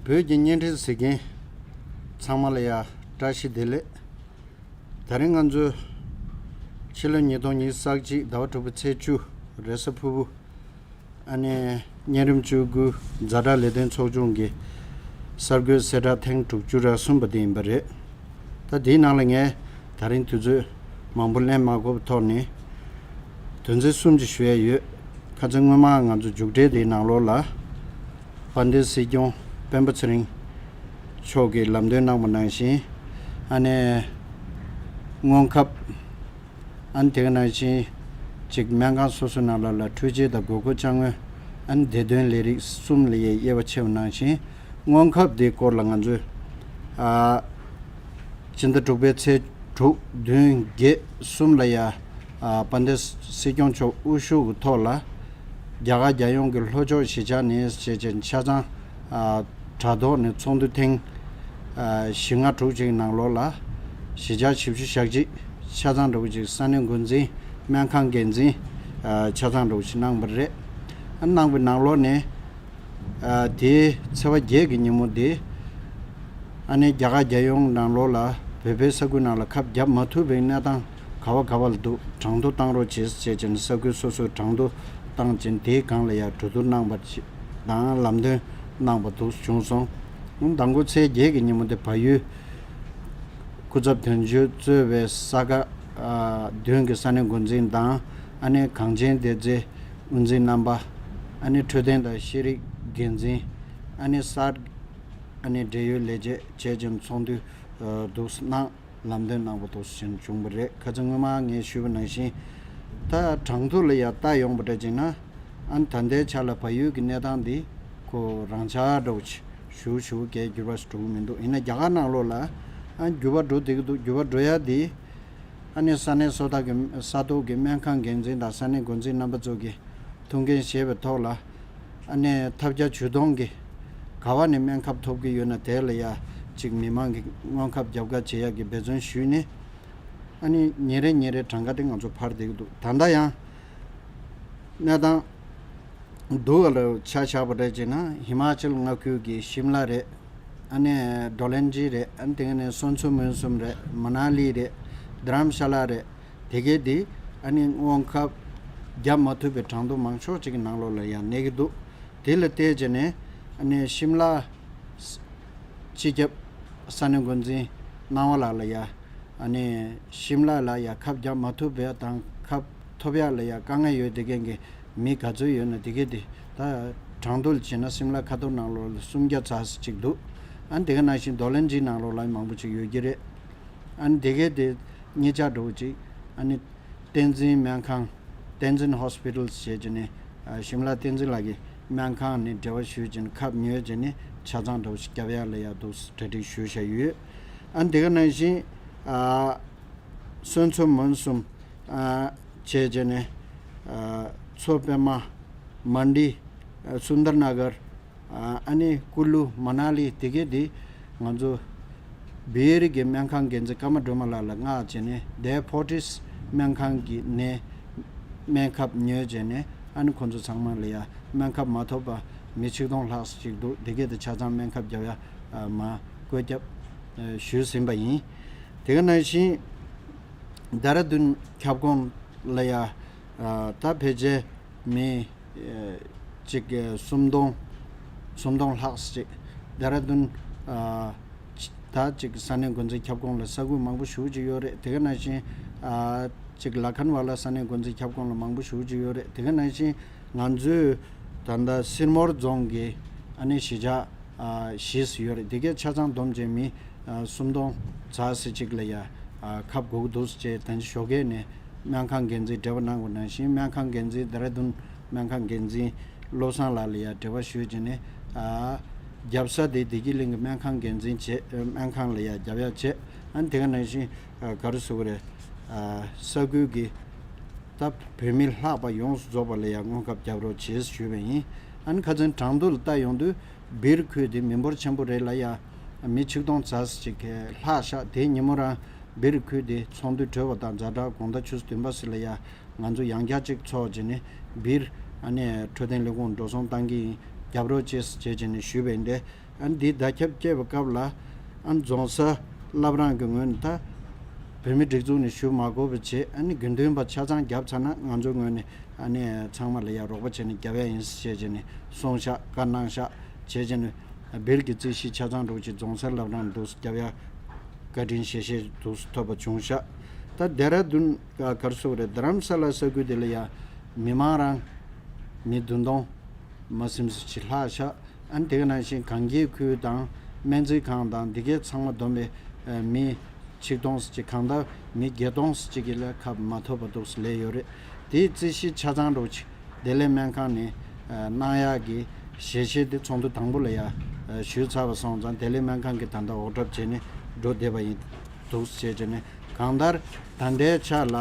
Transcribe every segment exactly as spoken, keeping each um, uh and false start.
བོད་ཀྱི་བརྙན་འཕྲིན་གཟིགས་མཁན་ཚང་མ་ལ་ཡང་བཀྲ་ཤིས་བདེ་ལེགས། ད་རིང་ང་ཚོས་ཕྱི་ལོ་ཉིས་སྟོང་ཉི་ཤུ་རྩ་གཅིག་ཟླ་བ་དྲུག་པའི་ཚེས་བཅུ་རེས་གཟའ་ཕུར་བུ། ཨ་ནི་གཉན་རིམས་བཅུ་དགུ་ཛ་དྲག་ལས་དོན་ཚོགས་ཆུང་གི་གསར་འགོད་གསལ་བསྒྲགས་ཐེངས་དྲུག་ཅུ་རེ་གསུམ་པ་དེ་ཡིན་པ་རེད། ད་དེའི་ནང་ལ་ངས་ད་རིང་དུས་ཚོད་མང་པོ་ལེན་མ་དགོས་པའི་ཐོག་ནས་དོན་ཚན་གསུམ་ཅིག་ཞུ་ཡ་ཡོད། ཁ་སང་སྔོན་མ་ང་ཚོ་མཇུག་འབྲས་དེའི་ནང་ལོགས་ལ། དཔལ་ལྡན་སྲིད་སྐྱོང་སྤེན་པ་ཚེ་རིང་མཆོག་གིས་ལམ་སྟོན་གནང་བ་ནང་བཞིན། ཨ་ནེ་སྔོན་ཁབ། ཨ་ནི་དེ་ག་ནང་བཞིན་ཅིག་སྨན་ཁང་སོ་སོའི་ནང་ལ་ལ་འཕྲུལ་ཆས་དང་དགོས་མཁོ་ཆ་དངོས། ཨ་ནི་བདེ་དོན་ལས་རིགས་གསུམ་ལ་ཡའི་དབྱེ་བ་ཕྱེ་བ་ནང་བཞིན། སྔོན་ཁབ་དེའི་སྐོར་ལ་ང་ཚོས་ཨ་སྤྱི་ཟླ་དྲུག་པའི་ཚེས་དྲུག་བདུན་བརྒྱད་གསུམ་ལ་ཡ་ཨ་དཔལ་ལྡན་སྲིད་སྐྱོང་མཆོག་དབུ་བཞུགས་ཀྱི་ཐོག་ལ། རྒྱ་གར་རྒྱལ་ཡོངས་ཀྱི་ལྷོ་ཕྱོགས་གཞིས་ཆགས་ནས་བྱས་རྗེས་ཆ་ཚང་ཨ་དྲ་ཐོག་ནས་ཚོགས་འདུ་ཐེངས་ཨ་བཞི་ལྔ་དྲུག་ཅིག་ནང་ལོགས་ལ། གཞིས་ཆགས་བཞི་བཅུ་ཞེ་གཅིག་ཆ་ཚང་འདྲ་བོ་ཅིག་ས་གནས་འགོ་འཛིན། སྨན་ཁང་འགན་འཛིན་ཨ་ཆ་ཚང་འདྲ་བོ་ཅིག་གནང་བ་རེད། ཨ་གནང་བའི་ནང་ལོགས་ནས། ཨ་དེའི་ཚེས་པ་བརྒྱད་ཀྱི་ཉིན་མོ་དེ། ཨ་ནི་རྒྱ་གར་རྒྱལ་ཡོངས་ནང་ལོགས་ལ་བོད་པའི་ས་ཁུལ་ནང་ལ་ཁབ་བརྒྱབ་མ་ཐུབ་པའི་གནས་སྟངས་ག་བ་ག་བ་ལ་འདུག་གྲངས་ཐོ་བཏང་རོགས་བྱེད་ཅེས་བྱས་ནས་ས་ཁུལ་སོ་སོས་གྲངས་ཐོ་བཏང་བྱས་ནས་དེའི་སྒང་ལ་ཡང་གྲོས་བསྡུར་གནང་བ་ཞིག་དང་ལམ་སྟོན་གནང་བ་འདུག་བྱུང་སོང་། མདང་དགོང་ཚེས་བརྒྱད་ཀྱི་ཉིན་མོ་དེ་བལ་ཡུལ་སྐུ་ཚབ་དོན་གཅོད་གཙོས་པའི་ས་ག་ཨ་བདུན་གྱི་ས་གནས་འགོ་འཛིན་དང་། ཨ་ནི་གངས་ཅན་བདེ་རྩའི་དབུ་འཛིན་རྣམ་པ། ཨ་ནི་འཕྲོད་བསྟེན་དང་ཤེས་རིག་འགན་འཛིན། ཨ་ནི་གསར། ཨ་ནི་འབྲེལ་ཡོད་ལས་བྱེད་བཅས་ཀྱི་ཚོགས་འདུ་ཨ་འདུག་གནང་ལམ་སྟོན་གནང་བ་འདུག་ཟིན་བྱུང་བ་རེད། ཁ་སང་སྔོན་མ་ངས་ཞུས་པ་ནང་བཞིན། ད་གྲངས་ཐོ་ལ་ཡང་ལྟ་ཡོང་བ་འདྲ་བྱས་ན། ཨ་ནི་ད་ལྟའི་ཆ་ལ་བལ་ཡུལ་གྱི་གནས་སྟངས་འདི་ཁོ་རང་འཇགས་འདྲ་བོ་ཅིག་ཞུ་ཞུ་གས་འགྱུར་བ་ཞིག་འགྲོ་གི་མི་འདུག་ཡིན་ན་རྒྱ་གར་ནང་ལོགས་ལ་ཨ་འགྱུར་བ་འགྲོ་བསྡད་ཀྱི་འདུག་འགྱུར་བ་འགྲོ་ཡ་འདི། ཨ་ནི་ས་གནས་སོ་ཐར་གྱི་ས་ཐོག་གི་སྨན་ཁང་འགན་འཛིན་དང་ས་གནས་འགོ་འཛིན་རྣམ་པ་ཚོ་གིས་ཐུགས་འགན་བཞེས་པའི་ཐོག་ལ། ཨ་ནི་ཐབས་བརྒྱ་ཇུས་སྟོང་གིས་ག་བ་ནས་སྨན་ཁབ་ཐོབ་ཀྱི་ཡོད་ན་དེ་ལ་ཡ་གཅིག་མི་མང་གི་སྔོན་ཁབ་རྒྱབ་ཁ་བྱེད་ཡག་གི་འབད་བརྩོན་ཞུས་ནས། ཨ་ནི་ཉིན་རེ་ཉིན་རེ་གྲངས་ཀ་དེ་ང་ཚོ་འཕར་བསྡད་ཀྱི་འདུག་ད་ལྟ་ཡང་གནས་སྟངས་འདུག་ག་ལ་ཆ་བཞག་པ་འདྲ་བྱས་ན་ཧི་མ་ཅལ་མངའ་ཁུལ་གྱི་ཤིམ་ལ་རེད། ཨ་ནི་ཌོ་ལན་ཇི་རེད། ཨ་ནི་དེ་ག་ནས་སོན་ཚུ་མོན་སུམ་རེད། མ་ན་ལི་རེད། དྷ་རམ་ཤ་ལ་རེད། དེ་གས་དེ་ཨ་ནི་སྔོན་ཁབ་བརྒྱབ་མ་ཐུབ་པའི་གྲངས་ཐོ་མང་ཤོས་ཅིག་གི་ནང་ལོགས་ལ་ཡང་གནས་ཀྱི་འདུག་དེ་ལ་བལྟས་བྱས་ནས་ཨ་ནི་ཤིམ་ལ་སྤྱི་ཁྱབ་ས་གནས་འགོ་འཛིན་སྣང་བ་ལགས་ལ་ཡ་ཨ་ནི་ཤིམ་ལ་ལ་ཡ་ཁབ་བརྒྱབ་མ་ཐུབ་པའི་དང་ཁབ་ཐོབ་ཡག་ལ་ཡ་དཀའ་ངལ་ཡོད་དེ་གས་ཀྱི་མི་ག་ཚོད་ཡོད་ན་དེ་གས་དེ་ད་གྲངས་ཐོ་ལ་བྱས་ན་ཤིམ་ལ་ཁ་ཐོར་ནང་ལོགས་ལ་སུམ་བརྒྱ་ཙམ་ཅིག་འདུག་ཨ་ནི་དེ་ག་ནང་བཞིན་ཌོ་ལན་ཇི་ནང་ལོགས་ལ་མང་པོ་ཅིག་ཡོད་ཀྱི་རེད། ཨ་ནི་དེ་གས་དེ་གཉིས་ཆ་འགྲོ་ཅིག་ཨ་ནི་བསྟན་འཛིན་སྨན་ཁང་། བསྟན་འཛིན་ཧོ་སི་པི་ཊལ་ཞེས་བྱས་ནས་ཨ་ཤིམ་ལ་བསྟན་འཛིན་ལགས་ཀྱི་སྨན་ཁང་ནས་འབྲེལ་བ་ཞུས་བྱས་ནས་ཁབ་ཉོས་བྱས་ནས་ཆ་ཚང་འགྲོ་ཞིག་རྒྱབ་ཡག་ལ་ཡག་འདུག་གྲ་སྒྲིག་ཞུས་བཞག་ཡོད། ཨ་ནི་དེ་ག་ནང་བཞིན་ཨ་སོན་ཚུ་མོན་སུམ་ཨ་བྱས་བྱས་ནས་ཨ་མཚོ་པད་མ། མན་ཌི། ཨ་སུན་དར་ན་གར། ཨ་ནི་ཀུ་ལུ། མ་ན་ལི་དེ་གས་དེ་ང་ཚོ་བེ་རི་གི་སྨན་ཁང་འགན་འཛིན་ཀརྨ་སྒྲོལ་མ་ལགས་ལ་མངགས་བྱས་ནས་དེ་ཕོར་ཊིས་སྨན་ཁང་གི་ནས་སྨན་ཁབ་ཉོས་བྱས་ནས་ཨ་ནི་ཁོང་ཚོ་ཚང་མ་ལ་ཡ་སྨན་ཁབ་མ་ཐོབ་པ་མི་ཆིག་སྟོང་ལྷག་ཅིག་འདུག་དེ་གས་དེ་ཆ་ཚང་སྨན་ཁབ་རྒྱབ་ཡ་མ་བཀོད་ཁྱབ་ཞུས་ཟིན་པ་ཡིན། དེ་ག་ནང་བཞིན་དྷ་ར་དུན་ཁྱབ་ཁོངས་ལ་ཡ་ད་ཕལ་ཆེར་མི་གཅིག་གི་སུམ་སྟོང་། སུམ་སྟོང་ལྷག་ཅིག་དྷ་ར་དུན་ཨ་ད་ཅིག་ས་གནས་འགོ་འཛིན་ཁྱབ་ཁོངས་ལ་ས་ཁུལ་མང་པོ་ཞེ་པོ་ཅིག་ཡོད་རེད། དེ་ག་ནང་བཞིན་ཨ་ཅིག་ལ་ཁན་ཝ་ལ་ས་གནས་འགོ་འཛིན་ཁྱབ་ཁོངས་ལ་མང་པོ་ཞེ་པོ་ཅིག་ཡོད་རེད། དེ་ག་ནང་བཞིན་ང་ཚོའི་ད་ལྟ་སིར་མོར་རྫོང་གི་ཨ་ནི་གཞིས་ཆགས་ཨ་བཞི་ཡོད་རེད། དེ་གའི་ཆ་ཚང་བསྡོམས་བྱས་མི་ཨ་སུམ་སྟོང་ཙམ་ཅིག་ལ་ཡ་ཨ་ཁབ་དགོས་ཀྱི་འདུག་ཅེས་ད་ཅི་ཞོགས་ཀས་ནས་སྨན་ཁང་འགན་འཛིན་འབྲེལ་བ་གནང་བ་ནང་བཞིན་སྨན་ཁང་འགན་འཛིན་དྷ་ར་དུན་སྨན་ཁང་འགན་འཛིན་བློ་བཟང་ལགས་ལ་ཡ་འབྲེལ་བ་ཞུས་བྱས་ནས་ཨ་རྒྱབ་ས་དེ་བདེ་སྐྱིད་གླིང་གི་སྨན་ཁང་འགན་འཛིན་བྱས། སྨན་ཁང་ལ་ཡ་རྒྱབ་ཡ་བྱས། ཨ་ནི་དེ་ག་ནང་བཞིན་ཨ་ག་རེ་ཟེར་དགོས་རེད། ཨ་ས་ཁུལ་གྱི་ད་བོད་མི་ལྷག་པ་ཡོངས་སུ་རྫོགས་པ་ལ་ཡ་སྔོན་ཁབ་རྒྱབ་རོགས་བྱེད་ཞུས་པ་ཡིན། ཨ་ནི་ཁ་སང་གྲངས་ཐོ་ལ་ལྟ་ཡོང་དུས་སྦིར་ཁུལ་དེ་མི་འབོར་ཆེན་པོ་རེད་ལ་ཡ། མི་ཆིག་སྟོང་ཙམ་ཅིག་ལྷག་ཤག་དེའི་ཉིན་མོ་རང་སྦིར་ཁུལ་དེ་ཚོགས་འདུ་གྲོལ་བ་དང་ཛ་དྲག་དགོང་དག་ཆུ་ཚོད་བདུན་པ་ཙམ་ལ་ཡ་ང་ཚོ་ཡང་བསྐྱར་ཅིག་ཚོགས་བྱས་ནས་སྦིར་ཨ་ནི་འཕྲོད་བསྟེན་ལས་ཁུངས་འགྲོ་སོང་བཏང་གི་ཡིན། རྒྱབ་རོགས་བྱེད་ཟེར་བྱས་ནས་ཞུས་པ་ཡིན་ཏེ། ཨ་ནི་འདིའི་བརྡ་ཁྱབ་སྐྱེས་པའི་སྐབས་ལ། ཨ་ནི་རྫོང་སར་བླ་བྲང་གི་ངོས་ནས་ད་བོད་མི་སྒྲིག་འཛུགས་ནས་ཞུགས་མ་དགོས་པ་བྱས། ཨ་ནི་དགེ་འདུན་པ་ཆ་ཚང་བརྒྱབ་ཚར་ན། ང་ཚོའི་ངོས་ནས་ཨ་ནི་ཚང་མ་ལ་ཡ་རོགས་པ་བྱས་ནས་རྒྱབ་ཡ་ཡིན་ཟེར་བྱས་ནས་གསུངས་ཤག་བཀའ་གནང་ཤག་བྱས་བྱས་ནས་བིལ་གྱི་རྩིས་གཞི་ཆ་ཚང་འདྲ་བོ་ཅིག་རྫོང་སར་བླ་བྲང་འདུག་སེ་རྒྱབ་ཡ་བཀའ་དྲིན་ཞལ་བཞེས་འདུག་སེ་ཐོབ་པ་བྱུང་ཤག་ད་ལྡེ་ར་ལྡུན་ག་ག་རེ་ཟེར་དགོས་རེད། རྡ་རམ་ས་ལ་ས་ཁུལ་དེ་ལ་ཡ་མི་མང་རང་མི་བདུན་སྟོང་མ་ཟིན་ཙམ་ཅིག་ལྷག་ཤག་ཨ་ནི་དེ་ག་ནང་བཞིན་གངས་སྐྱིད་ཁུལ་དང་སྨན་རྩིས་ཁང་དང་འདི་གའི་ཚང་མ་བསྡོམས་པའི་ཨ་མི་ཆིག་སྟོང་ཙམ་ཅིག་གང་ལྟར་མི་བརྒྱད་སྟོང་ཙམ་ཅིག་གི་ལས་ཁ་མ་ཐོབ་པ་འདུག་སེ་ལས་ཡོད་རེད། དེའི་རྩིས་གཞི་ཆ་ཚང་འདྲ་བོ་ཅིག་བདེ་ལེགས་སྨན་ཁང་ནས་ཨ་གནང་ཡག་གི་ཞལ་བཞེས་དེ་ཚོགས་འདུ་དང་པོ་ལ་ཡ་ཨ་ཞུས་ཚར་བ་སོང་ཙང་། བདེ་ལེགས་སྨན་ཁང་གིས་ད་ལྟ་འོག་གྲབས་བྱས་ནས་འགྲོ་བསྡད་པ་ཡིན། འདུག་ཟེར་བྱས་ནས་གང་ལྟར་ད་ལྟའི་ཆ་ལ་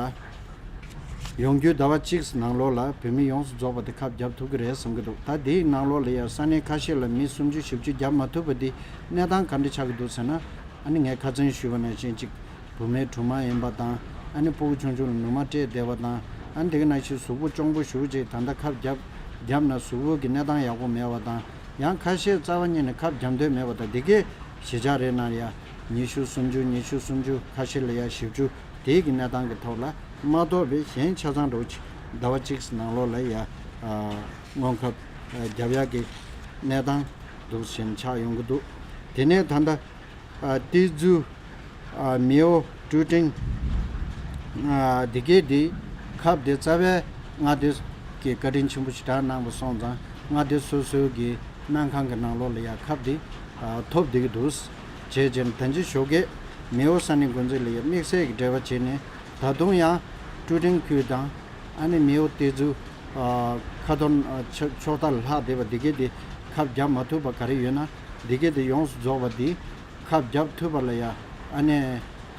ཡོང་རྒྱུའི་ཟླ་བ་གཅིག་ནང་ལོགས་ལ་བོད་མི་ཡོངས་སུ་རྫོགས་པ་དེ་ཁབ་བརྒྱབ་ཐུབ་ཀྱི་རེད་བསམ་གྱི་འདུག་ད་དེའི་ནང་ལོགས་ལ་ཡང་ས་གནས་ཁ་ཤས་ལ་མི་སུམ་ཅུ་བཞི་བཅུ་བརྒྱབ་མ་ཐུབ་པ་འདི་གནས་སྟངས་ག་འདྲ་ཆགས་ཀྱི་འདུག་ཟེར་ན། ཨ་ནི་ངས་ཁ་སང་ཞུས་པ་ནང་བཞིན་ཅིག་བུད་མེད་དྲུག་མ་ཡིན་པ་དང་། ཨ་ནི་ཕྲུ་གུ་ཆུང་ཆུང་ལ་ནུ་མ་སྤྲད་བསྡད་པ་དང་། ཨ་ནི་དེ་ག་ནང་བཞིན་གཟུགས་པོ་གཅོང་པོ་ཞེ་པོ་ཅིག་ད་ལྟ་ཁབ་བརྒྱབ་བརྒྱབ་ན་གཟུགས་པོ་གི་གནས་སྟངས་ཡག་པོ་མེད་པ་དང་། ཡང་ཁ་ཤས་རྩ་བ་ཉིད་ནས་ཁབ་བརྒྱབ་འདོད་མེད་པ་དང་། འདི་གའི་གཞིས་ཆགས་རེ་ནང་ཡ་ཉི་ཤུ་སུམ་ཅུ་ཉི་ཤུ་སུམ་ཅུ། ཁ་ཤས་ལ་ཡ་བཞི་བཅུ། དེའི་གི་གནས་སྟངས་ཀྱི་ཐོག་ལ་མ་གཏོགས་པའི་གཞན་ཆ་ཚང་འདྲ་བོ་ཅིག་ཟླ་བ་གཅིག་ནང་ལོགས་ལ་ཡ་ཨ་སྔོན་ཁབ་ཨ་བརྒྱབ་ཡག་གི་གནས་སྟངས་འདུག་སེ་ཆགས་ཡོང་གི་འདུག་དེ་ནས་ད་ལྟ་ཨ་ཏི་ཛུ། ཨ་མེའོ། ཀྲུ་ཀྲིང་། ཨ་འདི་གའི་འདི་ཁབ་འདི་རྩ་བའི་མངའ་སྡེ་གི་བཀའ་དྲིན་ཆེན་པོ་ཞེ་དྲག་གནང་བ་སོང་ཙང་། མངའ་སྡེ་སོ་སོའི་གི་སྨན་ཁང་གི་ནང་ལོགས་ལ་ཡ་ཁབ་འདི་ཨ་ཐོབ་བསྡད་ཀྱི་འདུག་ཟེར་བྱས་ནས། ད་ཅི་ཞོགས་ཀས་མེའོ་ས་གནས་འགོ་འཛིན་ལ་ཡ་དམིགས་བསལ་གྱི་འབྲེལ་བ་བྱས་ནས། ད་དུང་ཡང་ཀྲུ་ཀྲིང་ཁུལ་དང་། ཨ་ནི་མེའོ་ཏི་ཛུ། ཨ་ཁ་ཐོར། ཨ་ཕྱོགས་ཕྱོགས་མཐའ་ལ་ལྷག་བསྡད་པ་འདི་གའི་འདི་ཁབ་བརྒྱབ་མ་ཐུབ་པ་ག་རེ་ཡོད་ན། འདི་གའི་འདི་ཡོངས་སུ་རྫོགས་པ་འདི་ཁབ་བརྒྱབ་ཐུབ་པ་ལ་ཡ། ཨ་ནི་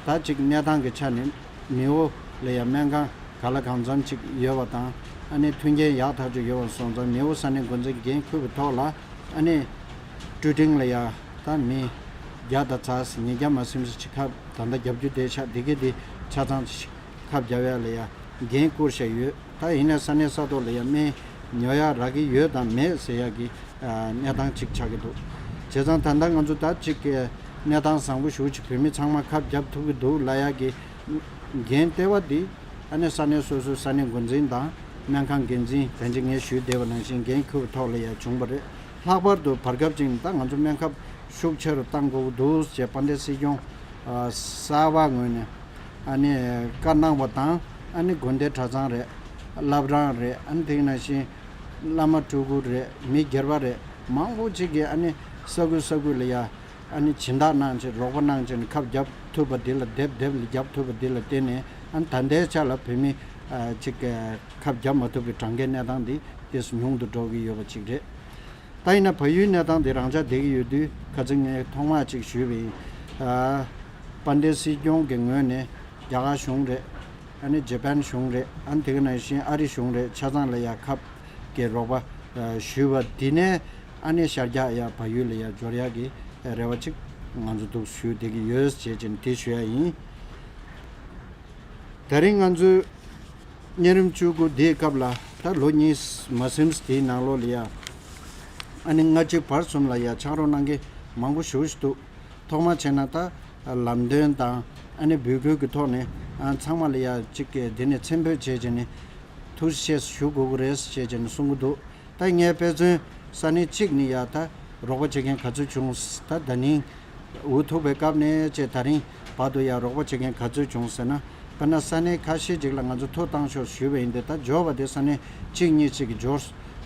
ད་ཅིག་གནས་སྟངས་ཀྱི་ཆ་ནས་མེའོ་ལ་ཡ་སྨན་ཁང་ག་ལ་གང་འཚམ་ཅིག་ཡོད་པ་དང་། ཨ་ནི་མཐུན་རྐྱེན་ཡག་ཐག་ཆོད་ཡོད་པ་སོང་ཙང་། མེའོ་ས་གནས་འགོ་འཛིན་འགན་འཁུར་བའི་ཐོག་ལ། ཨ་ནི་ཀྲུ་ཀྲིང་ལ་ཡ་ད་མི་བརྒྱ་དང་ཙམ་ཟིན། ཉིས་བརྒྱ་མ་ཟིན་ཙམ་ཅིག་ཁབ་ད་ལྟ་བརྒྱབ་རྒྱུ་བསྡད་ཤག་འདི་གའི་འདི་ཆ་ཚང་ཅིག་ཁབ་བརྒྱབ་ཡག་ལ་ཡ་འགན་བསྐུར་བཞག་ཡོད། ད་ཡིན་ནའི་ས་གནས་ས་ཐོག་ལ་ཡ་སྨན་ཉོ་ཡག་རག་གི་ཡོད་དང་མེད་ཟེར་ཡག་གི་ཨ་གནས་སྟངས་ཅིག་ཆགས་ཀྱི་འདུག་བྱས་ཙང་ད་ལྟ་ང་ཚོ་ད་ཅིག་གི་གནས་སྟངས་བཟང་པོ་ཞེ་པོ་ཅིག་བོད་མི་ཚང་མ་ཁབ་བརྒྱབ་ཐུབ་ཀྱི་འདུག་ལབ་ཡག་གི་འགན་ལྟེ་བ་འདི། ཨ་ནི་ས་གནས་སོ་སོའི་ས་གནས་འགོ་འཛིན་དང་སྨན་ཁང་འགན་འཛིན། ད་ཅི་ངས་ཞུས་བསྡད་པ་ནང་བཞིན་འགན་འཁུར་བའི་ཐོག་ལ་ཡ་བྱུང་བ་རེད། ལྷག་པར་དུ་བར་སྐབས་ཅིག་ནས་ད་ང་ཚོ་སྨན་ཁབ་ཤུགས་ཆེ་རུ་གཏང་དགོས་ཀྱི་འདུག་ཅེས་དཔལ་ལྡན་སྲིད་སྐྱོང་ཨ་གསར་པ་ངོས་ནས་ཨ་ནི་བཀའ་གནང་བ་དང་། ཨ་ནི་དགོན་སྡེ་གྲྭ་ཚང་རེད། བླ་བྲང་རེད། ཨ་ནི་དེ་ག་ནང་བཞིན་བླ་མ་སྤྲུལ་སྐུ་རེད། མི་སྒེར་པ་རེད། མང་པོ་ཅིག་གིས་ཨ་ནི་ས་ཁུལ་ས་ཁུལ་ལ་ཡ་ཨ་ནི་སྦྱིན་བདག་གནང་བྱས། རོགས་པ་གནང་བྱས་ནས་ཁབ་བརྒྱབ་ཐུབ་པ་འདི་ལ། དེབ་དེབ་ལ་བརྒྱབ་ཐུབ་པ་འདི་ལ་བརྟེན་ནས། ཨ་ནི་ད་ལྟའི་ཆ་ལ་བོད་མི་ཨ་ཅིག་ཨ་ཁབ་བརྒྱབ་མ་ཐུབ་པའི་གྲངས་ཀའི་གནས་སྟངས་འདི་ཏོག་ཙམ་ཉུང་དུ་འགྲོ་གི་ཡོད་པ་ཅིག་རེད། ད་ཡིན་ན་བལ་ཡུལ་གནས་སྟངས་འདི་རང་འཇགས་བསྡད་ཀྱི་ཡོད་དུས། ཁ་སང་ངས་ཐོག་མར་ཅིག་ཞུས་པ་ཡིན། ཨ་དཔལ་ལྡན་སྲིད་སྐྱོང་གི་ངོས་ནས་རྒྱ་གར་གཞུང་རེད། ཨ་ནི་ཇེ་པན་གཞུང་རེད། ཨ་ནི་དེ་ག་ནང་བཞིན་ཨ་རི་གཞུང་རེད། ཆ་ཚང་ལ་ཡ་ཁབ་ཀྱི་རོགས་པ་ཨ་ཞུས་པ་འདི་ནས། ཨ་ནི་ཤར་རྒྱག་ཡ་བལ་ཡུལ་ལ་ཡ་འབྱོར་ཡག་གི་རེ་བ་ཅིག་ང་ཚོ་འདུག་ཞུས་བསྡད་ཀྱི་ཡོད་ཅེས་བྱས་ནས་དེ་ཞུ་ཡ་ཡིན། དེ་རིང་ང་ཚོའི་གཉན་རིམས་བཅུ་དགུ་འདིའི་སྐབས་ལ། ད་ལོ་གཉིས་མ་ཟིན་དེའི་ནང་ལོགས་ལ་ཡ། ཨ་ནི་ལྔ་གཅིག་བར་གསུམ་ལ་ཡ་ཕྱག་རོགས་གནང་མཁན་མང་པོ་ཞེ་པོ་ཞིག་འདུག་ཐོག་མ་བྱས་ན་ད་ལམ་སྟོན་དང་། ཨ་ནི་འབོད་སྐུལ་གྱི་ཐོག་ནས། ཨ་ཚང་མ་ལ་ཡ་གཅིག་གི་འདི་ནས་མཚན་འབོད་བྱས་བྱས་ནས་ཐུགས་རྗེ་ཆེ་ཞུ་དགོས་ཀྱི་རེད་ཅེས་བྱས་ནས་གསུང་གི་འདུག་ད་ངས་དཔེ་མཚོན་ས་གནས་གཅིག་ནས་ཡ་ད་རོགས་པ་བྱེད་མཁན་ག་ཚོད་བྱུང་། ད་ད་ནིང་འུ་ཐུག་པའི་སྐབས་ནས་བྱས་ད་རིང་བར་དུ་ཡ་རོགས་པ་བྱེད་མཁན་ག་ཚོད་བྱུང་ཟེར་ན། དཔེར་ན་ས་གནས་ཁ་ཤས་ཅིག་ལ་ང་ཚོ་ཐུགས་གཏང་ཤོག་ཞུས་པ་ཡིན་ཏེ། ད་འབྱོར་བ་དེ་ས་གནས་གཅིག་གཉིས་ཅིག་གིས་འབྱོར།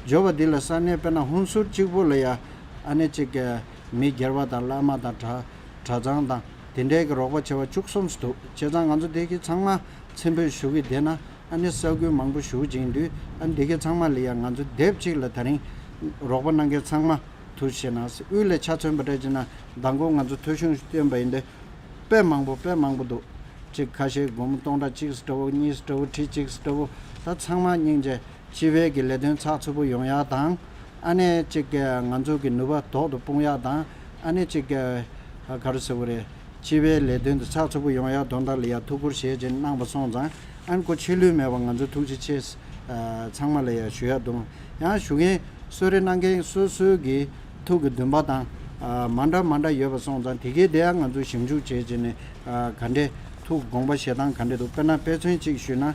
འབྱོར་བ་འདི་ལ་ས་གནས་དཔེར་ན་ཧུན་སུར་གཅིག་པོ་ལ་ཡ། ཨ་ནི་གཅིག་གི་མི་སྒེར་པ་དང་བླ་མ་དང་གྲྭ་གྲྭ་ཚང་དང་དེ་འདྲའི་གི་རོགས་པ་བྱེད་པ་བཅུ་གསུམ་ཙམ་འདུག་བྱས་ཙང་ང་ཚོ་དེ་གི་ཚང་མ་མཚན་འབོད་ཞུ་གི་བསྡད་ན། ཨ་ནི་ས་ཁུལ་མང་པོ་ཞེ་པོ་ཅིག་ཡིན་དུས། ཨ་ནི་དེ་གི་ཚང་མ་ལ་ཡ་ང་ཚོ་དེབ་གཅིག་ལ་ད་རིང་རོགས་པ་གནང་མཁན་ཚང་མ་ཐུགས་རྗེ་ཆེ་གནང་ཟེར། དབུས་ལ་ཆ་མཚོན་པ་འདྲ་བྱས་ན། མདང་དགོང་ང་ཚོ་ཐོ་གཞུང་བཏོན་པ་ཡིན་དུས། དཔེ་མང་པོ་དཔེ་མང་པོ་འདུག་གཅིག་ཁ་ཤས་སྒོར་མོ་སྟོང་ཕྲག་གཅིག་ཙམ་འདྲ་བོ། གཉིས་ཙམ་འདྲ་བོ། ཁྲི་གཅིག་ཙམ་འདྲ་བོ། ད་ཚང་མ་སྙིང་རྗེ། སྤྱི་པའི་གི་ལས་དོན་ཚགས་ཚུད་པོ་ཡོང་ཡག་དང་། ཨ་ནི་གཅིག་གི་ང་ཚོ་གི་ནུས་པ་ཐོག་ཏུ་སྤུངས་ཡག་དང་། ཨ་ནི་གཅིག་གི་ག་རེ་ཟེར་དགོས་རེད། སྤྱི་པའི་ལས་དོན་དུ་ཚགས་ཚུད་པོ་ཡོང་ཡག་དོན་དག་ལ་ཡ་ཐུགས་ཁུར་བཞེས་བྱས་གནང་བ་སོང་ཙང་། ཨ་ནི་ཁོ་ཆད་ལུས་མེད་པ་ང་ཚོ་ཐུགས་རྗེ་ཆེ། ཚང་མ་ལ་ཡང་ཞུ་ཡ་འདུག་ཡང་ཞུ་མཁན་གསོལ་རས་གནང་མཁན་སོ་སོའི་གི་ཐུགས་ཀྱི་འདུན་པ་དང་མ་འདྲ་མ་འདྲ་ཡོད་པ་སོང་ཙང་དེ་གའི་དེ་ཡང་ང་ཚོས་ཞིབ་འཇུག་བྱས་བྱས་ནས་ག་འདྲས་ཐུགས་དགོངས་པ་བཞེས་སྟངས་ག་འདྲས་འདུག་དཔེར་ན་དཔེ་མཚོན་གཅིག་ཞུས་ན།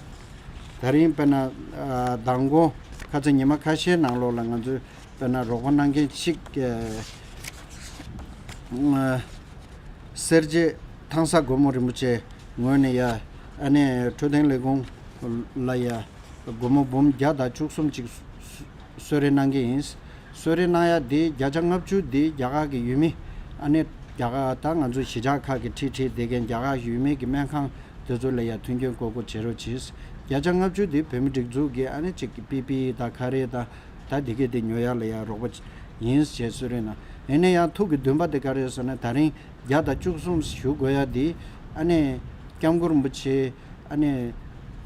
ད་རིང་དཔེར་ན་མདང་དགོང་ཁ་སང་ཉི་མ་ཁ་ཤས་ནང་ལོགས་ལ་ང་ཚོས་དཔེར་ན་རོགས་པ་གནང་མཁན་གཅིག་སེར་བྱེས་ཐང་ས་སྒོ་མོ་རིན་པོ་ཆེ་ངོས་ནས་ཡ་ཨ་ནེ་འཕྲོད་བསྟེན་ལས་ཁུངས་ལ་ཡ་སྒོར་མོ་འབུམ་བརྒྱ་དང་བཅུ་གསུམ་ཅིག་གསོལ་རས་གནང་གི་ཡིན། གསོལ་རས་གནང་ཡ་དེ་བརྒྱ་ཆ་ལྔ་བཅུ་དེ་རྒྱ་གར་གྱི་ཡུལ་མི་ཨ་ནེ་རྒྱ་གར་ད་ང་ཚོ་གཞིས་ཆགས་ཁག་གི་ཁྲིད་ཁྲིད་བསྡད་མཁན་རྒྱ་གར་ཡུལ་མི་གི་སྨན་ཁང་དེ་ཚོ་ལ་ཡ་མཐུན་རྐྱེན་དགོས་མཁོ་བྱེད་རོགས་གྱིས། བརྒྱ་ཆ་ལྔ་བཅུ་དེ་བོད་མི་སྒྲིག་འཛུགས་ཀྱི་ཨ་ནེ་གཅིག་གི་པི་པི་ཨི་དང་ཁ་རས་དང་ད་དེ་གས་དེ་ཉོ་ཡ་ལ་ཡ་རོགས་པ་ཡིན་ཞེས་གསོལ་རས་གནང་། ཡིན་ན་ཡང་ཐུགས་ཀྱི་འདུན་པ་དེ་ག་རེ་ཟེར་ན་ད་རིང་བརྒྱ་དང་བཅུ་གསུམ་ཞུ་དགོས་ཡ་དེ་ཨ་ནེ་སྐྱབས་མགོན་རིན་པོ་ཆེ་ཨ་ནེ་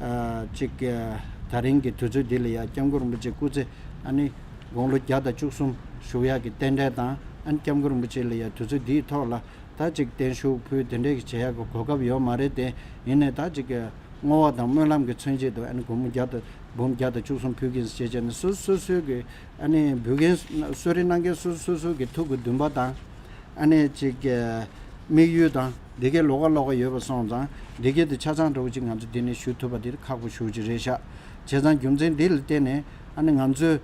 ཨ་གཅིག་ད་རིང་གི་དུས་ཚོད་འདི་ལ་ཡ་སྐྱབས་མགོན་རིན་པོ་ཆེ་སྐུ་ཚེ་ཨ་ནེ་དགུང་ལོ་བརྒྱ་དང་བཅུ་གསུམ་བཞུགས་ཡ་གི་རྟེན་འབྲེལ་དང་ཨ་ནེ་སྐྱབས་མགོན་རིན་པོ་ཆེ་ལ་ཡ་དུས་ཚོད་འདིའི་ཐོག་ལ་ད་གཅིག་བརྟན་བཞུགས་ཕུལ་དེ་འདྲས་ཀྱི་བྱེད་ཡ་གི་གོ་སྐབས་ཡོད་མ་རེད་དེ། ཡིན་ནའི་ད་གཅིག་བསྔོ་བ་དང་སྨོན་ལམ་གྱི་མཚོན་བྱེད་དུ་ཨ་ནི་སྒོར་མོ་བརྒྱ་དང་འབུམ་བརྒྱ་དང་བཅུ་གསུམ་ཕུལ་གྱིན་ཞེས་བྱས་ནས་སོ་སོ་སོའི་གི་ཨ་ནི་འབུལ་མཁན་གསོལ་རས་གནང་མཁན་སོ་སོ་སོ་སོའི་གི་ཐུགས་ཀྱི་འདུན་པ་དང་ཨ་ནི་གཅིག་དམིགས་ཡུལ་དང་འདི་གའི་ལོགས་ཀ་ལོགས་ཀ་ཡོད་པ་སོང་ཙང་འདི་གའི་དེ་ཆ་ཚང་འདྲ་བོ་ཅིག་ང་ཚོ་འདི་ནས་ཞུ་ཐུབ་པ་འདི་ཁག་པོ་ཞེ་པོ་ཅིག་རེད་ཤག་བྱས་ཙང་རྒྱུ་མཚན་འདི་ལ་བརྟེན་ནས་ཨ་ནི་ང་ཚོས་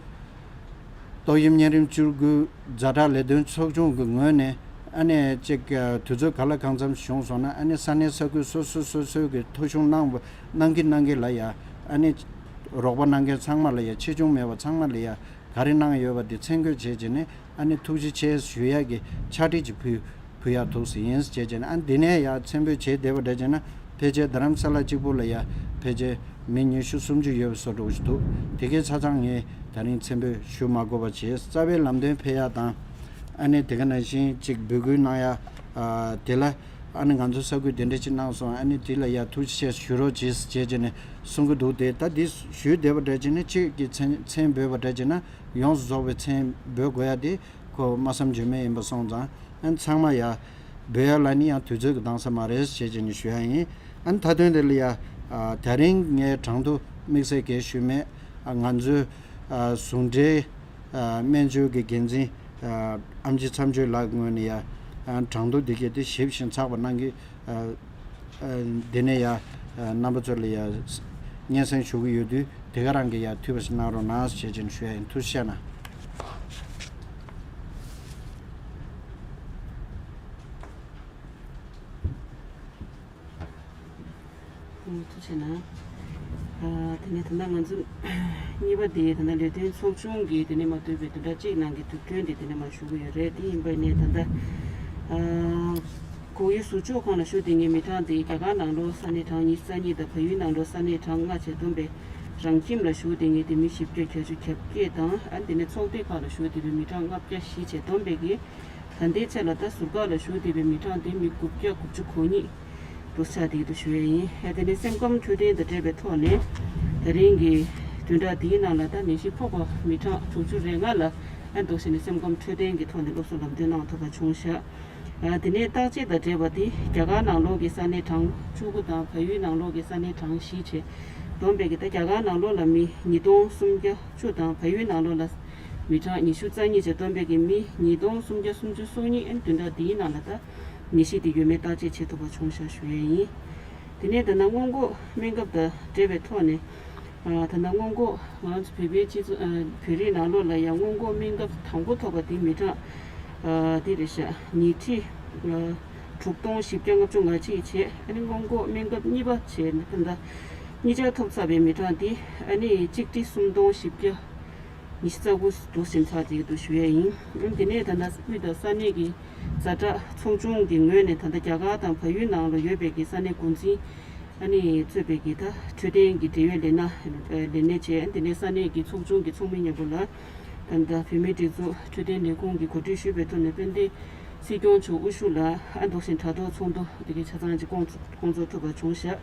ཏོག་དབྱིབས་གཉན་རིམས་བཅུ་དགུ་ཛ་དྲག་ལས་དོན་ཚོགས་ཆུང་གི་ངོས་ནས་ཨ་ནི་གཅིག་དུས་ཚོད་ག་ལ་གང་འཚམ་བྱུང་སོང་ན་ཨ་ནི་ས་གནས་ས་ཁུལ་སོ་སོ་སོ་སོའི་གི་ཐོ་གཞུང་གནང་བ་གནང་གི་གནང་གི་ལ་ཡ་ཨ་ནི་རོགས་པ་གནང་མཁན་ཚང་མ་ལ་ཡ་ཆེ་ཆུང་མེད་པ་ཚང་མ་ལ་ཡ་ག་རེ་གནང་ཡོད་པ་དེ་མཚན་འགོད་བྱས་བྱས་ནས་ཨ་ནི་ཐུགས་རྗེ་ཆེ་ཞུ་ཡ་གི་ཕྱག་བྲིས་ཅིག་ཕུལ། ཕུལ་ཡག་ཐུགས་སུ་ཡིན་ཟེར་བྱས་ནས་ཨ་འདི་ནས་ཡང་མཚན་འབོད་བྱས་བསྡད་པ་འདྲ་བྱས་ན་ཕལ་ཆེར་རྡ་རམ་ས་ལ་གཅིག་པུ་ལ་ཡང་ཕལ་ཆེར་མི་ཉི་ཤུ་སུམ་ཅུ་ཡོད་པའི་བཟོ་འདྲ་ཞིག་འདུག་དེ་གའི་ཆ་ཚང་ངས་ད་རིང་མཚན་འབོད་ཞུ་མ་དགོས་པ་བྱས་རྩ་བའི་ལམ་སྟོན་ཕེབས་ཡག་དང་ཨ་ནི་དེ་ག་ནང་བཞིན་གཅིག་འབོད་སྐུལ་གནང་ཡག་དེ་ལ་ཨ་ནི་ང་ཚོ་ས་ཁུལ་དེ་འདྲ་ཅིག་གནང་སོང་ཨ་ནི་དེ་ལ་ཡང་ཐུགས་རྗེ་ཆེ་ཞུ་རོགས་བྱས་ཟེར་བྱས་བྱས་ནས་གསུང་གི་འདུག་དེ་ད་འདི་ཞུས་བསྡད་པ་འདྲ་བྱས་ན་གཅིག་གི་མཚན་མཚན་འབོད་པ་འདྲ་བྱས་ན་ཡོངས་སུ་རྫོགས་པའི་མཚན་འབོད་དགོས་ཡག་དེ་ཁོ་སྨྲ་བསམ་བརྗོད་མེད་ཡིན་པ་སོང་ཙང་། ཨ་ནི་ཚང་མ་ཡ་འབོད་ཡ་ལ་ནི་ཡང་དུས་ཚོད་ཀྱི་འདང་ས་མ་རེད་ཞེས་བྱས་ནས་ཞུ་ཡ་ཡིན། ཨ་ནི་མཐའ་དོན་དེ་ལ་ཡ་ཨ་ད་རིང་ངས་དྲང་དུ་དམིགས་བསལ་གས་ཞུས་མེད། ཨ་ང་ཚོའི་ཨ་ཟུང་འབྲེལ་ཨ་སྨན་བཅོས་ཀྱི་འགན་འཛིན་ཨ་ཨེམ་ཆི་མཚམས་གཅོད་ལགས་ངོས་ནས་ཡ་ཨ་དྲང་དུ་འདི་གས་དེ་ཞིབ་ཞིང་ཚགས་པ་གནང་གི་ཨ་ཨ་འདི་ནས་ཡ་ཨ་རྣམ་པ་ཚོ་ལ་ཡ་སྙན་སེང་ཞུ་གི་ཡོད་དུས་དེ་ག་རང་གིས་ཡ་འཐུས་པ་ཞིག་གནང་རོགས་གནང་ཞེས་བྱས་ནས་ཞུ་ཡ་ཡིན། ཐུགས་རྗེ་གནང་། ཐུགས་རྗེ་གནང་། ཨ་དེ་ནས་ད་ལྟ་ང་ཚོ་གཉིས་པ་དེ་ད་ལྟ་ལས་དོན་ཚོགས་ཆུང་གིས་དེ་ནས་མ་བཏོན་པའི་བདུན་ཕྲག་གཅིག་ནང་གི་མཛུབ་སྟོན་དེ་དེ་ནས་མ་ཞུ་གི་ཡོད་རེད། དེ་ཡིན་པ་ནས་ད་ལྟ་ཨ་ཁོར་ཡུག་ཟུར་འཇོག་ཁང་ལ་ཞུགས་བསྡད་མཁན་མི་གྲངས་དེ་རྒྱ་གར་ནང་ལོགས་ས་གནས་གྲངས་ཉི་ཤུ་རྩ་གཉིས་དང་བལ་ཡུལ་ནང་ལོགས་ས་གནས་གྲངས་ལྔ་བྱས་བསྡོམས་པའི་རང་ཁྱིམ་ལ་ཞུགས་བསྡད་མཁན་དེ་མི་བཞི་བརྒྱ་གྱ་བརྒྱད་དང་ཨ་དེ་ནས་ཚོགས་སྡེ་ཁག་ལ་ཞུགས་བསྡད་པའི་མི་གྲངས་ལྔ་བརྒྱ་བཞི་བྱས་བསྡོམས་པའི་གི་ད་ལྟའི་ཆ་ལ་ད་ཟུར་བཀག་ལ་ཞུགས་བསྡད་པའི་མི་གྲངས་དེ་མི་དགུ་བརྒྱ་དགུ་བཅུ་གོ་གཉིས་དུ་ཆགས་བསྡད་ཀྱི་འདུག་ཞུ་ཡས་ཡིན། ཨ་དེ་ནས་སེམས་ཁམས་འཕྲོད་བསྟེན་དང་འབྲེལ་བའི་ཐོག་ནས་ད་རིང་གི་བདུན་ཕྲག་འདིའི་ནང་ལ་ད་ནད་གཞི་ཕོག་པ་མི་གྲངས་དྲུག་ཅུ་རེ་ལྔ་ལ་ཨ་འདུག་བྱས་ནས་སེམས་ཁམས་འཕྲོད་བསྟེན་གྱི་ཐོག་ནས་སློབ་གསོ་ལམ་སྟོན་གནང་ཐུབ་པ་བྱུང་ཤག་ཨ་དེ་ནས་བརྟག་དཔྱད་དང་འབྲེལ་བ་དེ་རྒྱ་གར་ནང་ལོགས་ཀྱི་ས་གནས་གྲངས་བཅུ་དགུ་དང་བལ་ཡུལ་ནང་ལོགས་ཀྱི་ས་གནས་གྲངས་བཞི་བྱས་བསྡོམས་པའི་གི་ད་རྒྱ་གར་ནང་ལོགས་ལ་མི་ཉིས་སྟོང་སུམ་བརྒྱ་བཅུ་དང་བལ་ཡུལ་ནང་ལོགས་ལ་མི་གྲངས་ཉི་ཤུ་རྩ་གཉིས་བྱས་བསྡོམས་པའི་གི་མི་ཉིས་སྟོང་སུམ་བརྒྱ་སུམ་ཅུ་སོ་གཉིས་ཨན་བདུན་ཕྲག་འདིའི་ནང་ལ་ད་ནད་གཞི་དེ་ཡོད་མེད་བརྟག་དཔྱད་བྱེད་ཐུབ་པ་བྱུང་ཤག་ཞུ་ཡས་ཡིན། དེ་ནས་ད་ལྟ་སྔོན་འགོག་སྨན་ཁབ་དང་འབྲེལ་བའི་ཐོག་ནས་ཨ་ད་ལྟ་སྔོན་འགོག་ང་ཚོ་བོད་པའི་སྤྱི་ཚོགས་ཨ་བོད་རིགས་ནང་ལོགས་ལ་ཡང་སྔོན་འགོག་སྨན་ཁབ་དང་པོ་ཐོབ་པ་དེ་མི་གྲངས་ཨ་དེ་རེད་ཤག་ཉིས་ཁྲི་ཨ་དྲུག་སྟོང་བཞི་བརྒྱ་ལྔ་བཅུ་ང་གཅིག་བྱས། ཨ་ནི་སྔོན་འགོག་སྨན་ཁབ་གཉིས་པ་བྱས་ནས་ད་ལྟ་གཉིས་ཆར་ཐོབ་ཚར་བའི་མི་གྲངས་དེ་ཨ་ནི་གཅིག་ཁྲི་སུམ་སྟོང་བཞི་བརྒྱ་ཉི་ཤུ་རྩ་དགུ་འདུག་ཟིན་ཚར་བསྡད་ཀྱི་འདུག་ཞུ་ཡས་ཡིན། ཨ་ནི་དེ་ནས་ད་ལྟ་དབུས་དང་ས་གནས་ཀྱི་ཛ་དྲག་ཚོགས་ཆུང་གི་ངོས་ནས་ད་ལྟ་རྒྱ་གར་དང་བལ་ཡུལ་ནང་ལ་ཡོད་པའི་གི་ས་གནས་འགོ་འཛིན་ཨ་ནི་གཙོས་པའི་གི་ད་འཕྲོད་བསྟེན་གྱི་འབྲེལ་ཡོད་ལས་སྣ་ལས་སྣེ་བྱས། ཨ་ནི་དེ་ནས་ས་གནས་ཀྱི་ཚོགས་ཆུང་གི་ཚོགས་མི་མཉམ་པོ་ལ་ད་ལྟ་བོད་མིའི་སྒྲིག་འཛུགས་འཕྲོད་བསྟེན་ལས་ཁུངས་ཀྱི་གོ་སྒྲིག་ཞུས་པའི་ཐོག་ནས་དཔལ་ལྡན་སྲིད་སྐྱོང་མཆོག་དབུ་བཞུགས་ལ་ཨ་འདུག་བཞིན་དྲ་ཐོག་ཚོགས་འདུ་དེ་གའི་ཆ་ཚང་གཅིག་སྐོང་ཚོགས་སྐོང་ཚོགས་ཐུབ་པ་བྱུང་ཤག་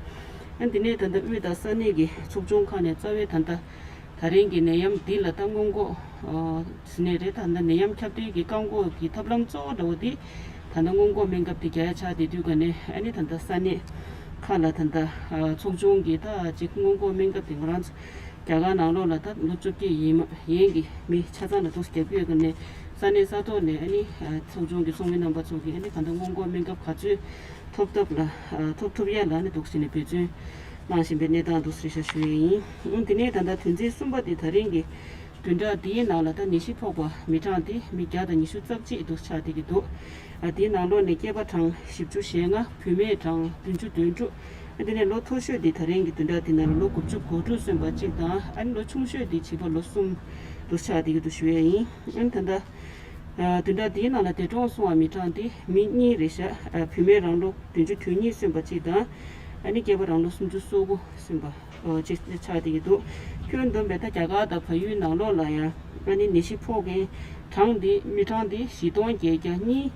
ཨ་དེ་ནས་ད་ལྟ་དབུས་དང་ས་གནས་ཀྱི་ཚོགས་ཆུང་ཁག་ནས་རྩ་བའི་ད་ལྟ་ད་རིང་གི་ནད་ཡམས་འདི་ལ་ད་སྔོན་འགོག་ཟེར་ནས་རེད། ད་ལྟ་ནད་ཡམས་ཁྱབ་གདལ་གྱི་བཀག་འགོག་གི་ཐབས་ལམ་གཙོ་བོ་འདྲ་བོ་འདི་ད་ལྟ་སྔོན་འགོག་སྨན་ཁབ་འདི་རྒྱག་ཡ་ཆགས་བསྡད་དུས་ག་ནས་ཨ་ནི་ད་ལྟ་ས་གནས་ཁག་ལ་ད་ལྟ་ཚོགས་ཆུང་གི་ད་ཅིག་སྔོན་འགོག་སྨན་ཁབ་འདི་ང་རང་ཚོ་ རྒྱ་གར་ནང་ལོགས་ལ་ད་ལོ་བཅོ་བརྒྱད་ཡན་མ་ཡན་གྱི་མི་ཆ་ཚང་ལ་འདུག་སེ་རྒྱག་གི་ཡོད་ཀྱི་ནས་ས་གནས་ས་ཐོག་ནས་ཨ་ནི་ཚོགས་ཆུང་གི་ཚོགས་མི་རྣམ་པ་ཚོ་གིས་ཨ་ནི་ད་ལྟ་སྔོན་འགོག་སྨན་ཁབ་ག་ཚོད་ཐོབ་ཐབས་ལ་ཐོབ་ཐུབ་ཡ་ལ་ཨ་ནི་འདུག་སེ་ནས་འབད་བརྩོན་གནང་བཞིན་པའི་གནས་སྟངས་འདུག་སེ་རེད་ཤག་ཞུ་ཡས་ཡིན། ཨང་དེ་ནས་ད་ལྟ་དོན་ཚན་གསུམ་པ་དེ་ད་རིང་གི་བདུན་ཕྲག་འདིའི་ནང་ལ་ད་ནད་གཞི་ཕོག་པ་མི་གྲངས་དེ་མི་བརྒྱ་དང་ཉི་ཤུ་རྩ་གཅིག་འདུག་ཆགས་བསྡད་ཀྱི་འདུག་ཨ་དེའི་ནང་ལོགས་ནས་སྐྱེས་པ་གྲངས་བཞི་བཅུ་ཞེ་ལྔ། བུད་མེད་གྲངས་བདུན་ཅུ་དོན་དྲུག་ཨ་དེ་ནས་ལོ་མཐོ་ཤོས་དེ་ད་རིང་གི་བདུན་ཕྲག་དེ་ནང་ལ་ལོ་དགུ་བཅུ་གོ་དྲུག་སོན་པ་གཅིག་དང་། ཨ་ནི་ལོ་ཆུང་ཤོས་དེ་བྱིས་པ་ལོ་གསུམ་འདུག་ཆགས་བསྡད་ཀྱི་འདུག་ཞུ་ཡས་ཡིན། ཨ་ནི་ད་ལྟ་ཨ་བདུན་ཕྲག་དེའི་ནང་ལ་འདས་གྲོངས་སོང་བ་མི་གྲངས་དེ་མི་གཉིས་རེད་ཤག་ཨ་བུད་མེད་རང་ལོ་བདུན་ཅུ་དོན་གཉིས་སོན་པ་གཅིག་དང་། ཨ་ནི་སྐྱེས་པ་རང་ལོ་སུམ་ཅུ་སོ་དགུ་སོན་པ་ཨོ་ཅིག་ཆགས་བསྡད་ཀྱི་འདུག་ཁྱོན་བསྡོམས་པས་ད་རྒྱ་གར་དང་བལ་ཡུལ་ནང་ལོགས་ལ་ཡང་ཨ་ནི་ནད་གཞི་ཕོག་མཁན་གྲངས་འདི་མི་གྲངས་འདི་བཞི་སྟོང་བརྒྱད་བརྒྱ་གཉིས།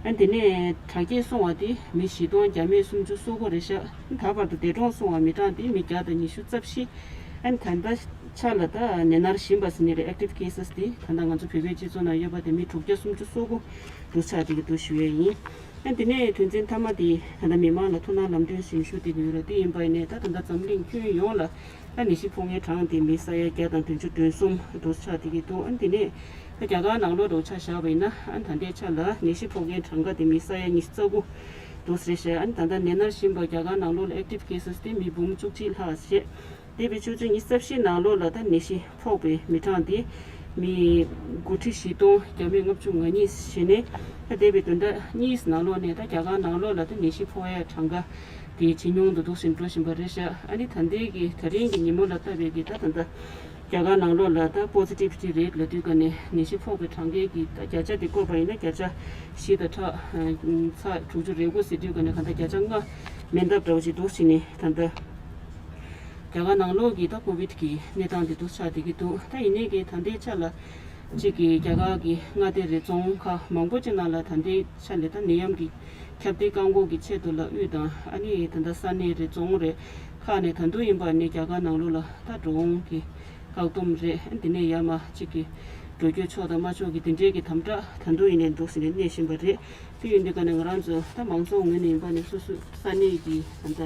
ཨ་དེ་ནས་དྲག་སྐྱེད་སོང་བ་དེ་མི་བཞི་སྟོང་བརྒྱ་མེད་སུམ་ཅུ་སོ་དགུ་རེད་ཤག་ད་བར་དུ་འདས་གྲོངས་སོང་བ་མི་གྲངས་དེ་མི་བརྒྱ་དང་ཉི་ཤུ་རྩ་བཞི། ཨ་ད་ལྟ་ཆ་ལ་ད་ནད་མནར་བཞིན་པ་ཟེར་ནི་རེད། ཨེག་ཊིབ་ཁེ་སི་དེ་ད་ལྟ་ང་ཚོ་བོད་པའི་སྤྱི་ཚོགས་ནང་ཡོད་པ་དེ་མི་དྲུག་བརྒྱ་སུམ་ཅུ་སོ་དགུ་འདུག་ཆགས་བསྡད་ཀྱི་འདུག་ཞུ་ཡས་ཡིན། ཨ་དེ་ནས་དོན་ཚན་མཐའ་མ་དེ་ད་ལྟ་མི་མང་ལ་ཐུགས་སྣང་ལམ་སྟོན་ཞུ་ཞུ་བསྡད་ཀྱི་ཡོད་རེད། དེ་ཡིན་པ་ཡིན་ནའི་ད་ད་ལྟ་འཛམ་གླིང་ཁྱོན་ཡོངས་ལ་ད་ནད་གཞི་ཕོག་མཁན་གྲངས་དེ་མི་ས་ཡ་བརྒྱ་དང་བདུན་ཅུ་དོན་གསུམ་འདུག་ཆགས་བསྡད་ཀྱི་འདུག་ཨ་དེ་ནས་ད་རྒྱ་གར་ནང་ལོགས་འདྲ་བོ་ཆ་བཞག་པ་ཡིན་ན། ཨ་ད་ལྟའི་ཆ་ལ་ནད་གཞི་ཕོག་མཁན་གྲངས་ཀ་དེ་མི་ས་ཡ་ཉི་ཤུ་རྩ་དགུ་འདུག་ཟེར་ཤག་ཨ་ད་ལྟ་ནད་མནར་བཞིན་པ་རྒྱ་གར་ནང་ལོགས་ལ་ཨེག་ཊིབ་ཁེ་སི་དེ་མི་འབུམ་བཅུ་གཅིག་ལྷག་བྱས། འདས་པའི་ཆུ་ཚོད་ཉི་ཤུ་རྩ་བཞི་ནང་ལོགས་ལ་ད་ནད་གཞི་ཕོག་པའི་མི་གྲངས་དེ་མི་དགུ་ཁྲི་བཞི་སྟོང་བརྒྱ་མེད་ལྔ་བཅུ་ང་གཉིས་བྱས་ནས། ད་འདས་པའི་བདུན་ཕྲག་གཉིས་ནང་ལོགས་ནས་ད་རྒྱ་གར་ནང་ལོགས་ལ་ད་ནད་གཞི་ཕོག་ཡ་གྲངས་ཀ་དེ་ཇེ་ཉུང་དུ་འདུག་སེ་འགྲོ་བཞིན་པ་རེད་ཤག་ཨ་ནི་ད་ལྟའི་གི་ད་རིང་གི་ཉིན་མོ་ལ་བལྟས་པའི་གི་ད་ད་ལྟ་རྒྱ་གར་ནང་ལོགས་ལ་ད་པོ་སི་ཊིབ་ཊི་རེ་ཊི་ལབ་དུས་ཀ་ནས་ནད་གཞི་ཕོག་པའི་གྲངས་ཀའི་གི་ད་བརྒྱ་ཆ་དེ་བཀོད་པ་ཡིན་ན་བརྒྱ་ཆ་བཞི་དང་ཁྲག་ཚ་དྲུག་ཅུ་རེ་དགུ་ཟེར་དུས་ཀ་ནས་ག་ད་བརྒྱ་ཆ་ལྔ་མེད་འདབ་འདྲ་བོ་ཞིག་འདུག་ཟེར་ནས་ད་ལྟ། རྒྱ་གར་ནང་ལོགས་ཀྱི་ད་ཀོ་བིད་ཀྱི་གནས་སྟངས་འདི་འདུག་ཆགས་བསྡད་ཀྱི་འདུག་ད་ཡིན་ནའི་གི་ད་ལྟའི་ཆ་ལ་གཅིག་གི་རྒྱ་གར་གྱི་མངའ་སྡེ་རེད། རྫོང་ཁག་མང་པོ་ཅིག་ནང་ལ་ད་ལྟའི་ཆ་ལ་ད་ནད་ཡམས་ཀྱི་ཁྱབ་གདལ་བཀག་འགོག་གི་ཆེད་དུ་ལ་དབུས་དང་ཨ་ནི་ད་ལྟ་ས་གནས་རེད། རྫོང་རེད། ཁག་ནས་ད་དུང་ཡིན་པ་ནི་རྒྱ་གར་ནང་ལོགས་ལ་ད་འགྲོ་འོང་གི་བཀག་སྡོམ་རེད། ཨ་འདི་ནས་ཡར་མར་གཅིག་གི་འགྲོ་སྐྱོད་ཆོག་དང་མ་ཆོག་གི་དེ་འདྲའི་གི་དམ་དྲག་ད་དུང་ཡིན་ནའི་འདུག་ཟེར་ནས་གནས་བཞིན་པ་རེད། དེ་ཡིན་དུས་ཀ་ནས་ང་རང་ཚོ་ད་མང་ཚོགས་ངོས་ནས་ཡིན་པ་ནས་སོ་སོའི་ས་གནས་ཀྱི་ད་ལྟ་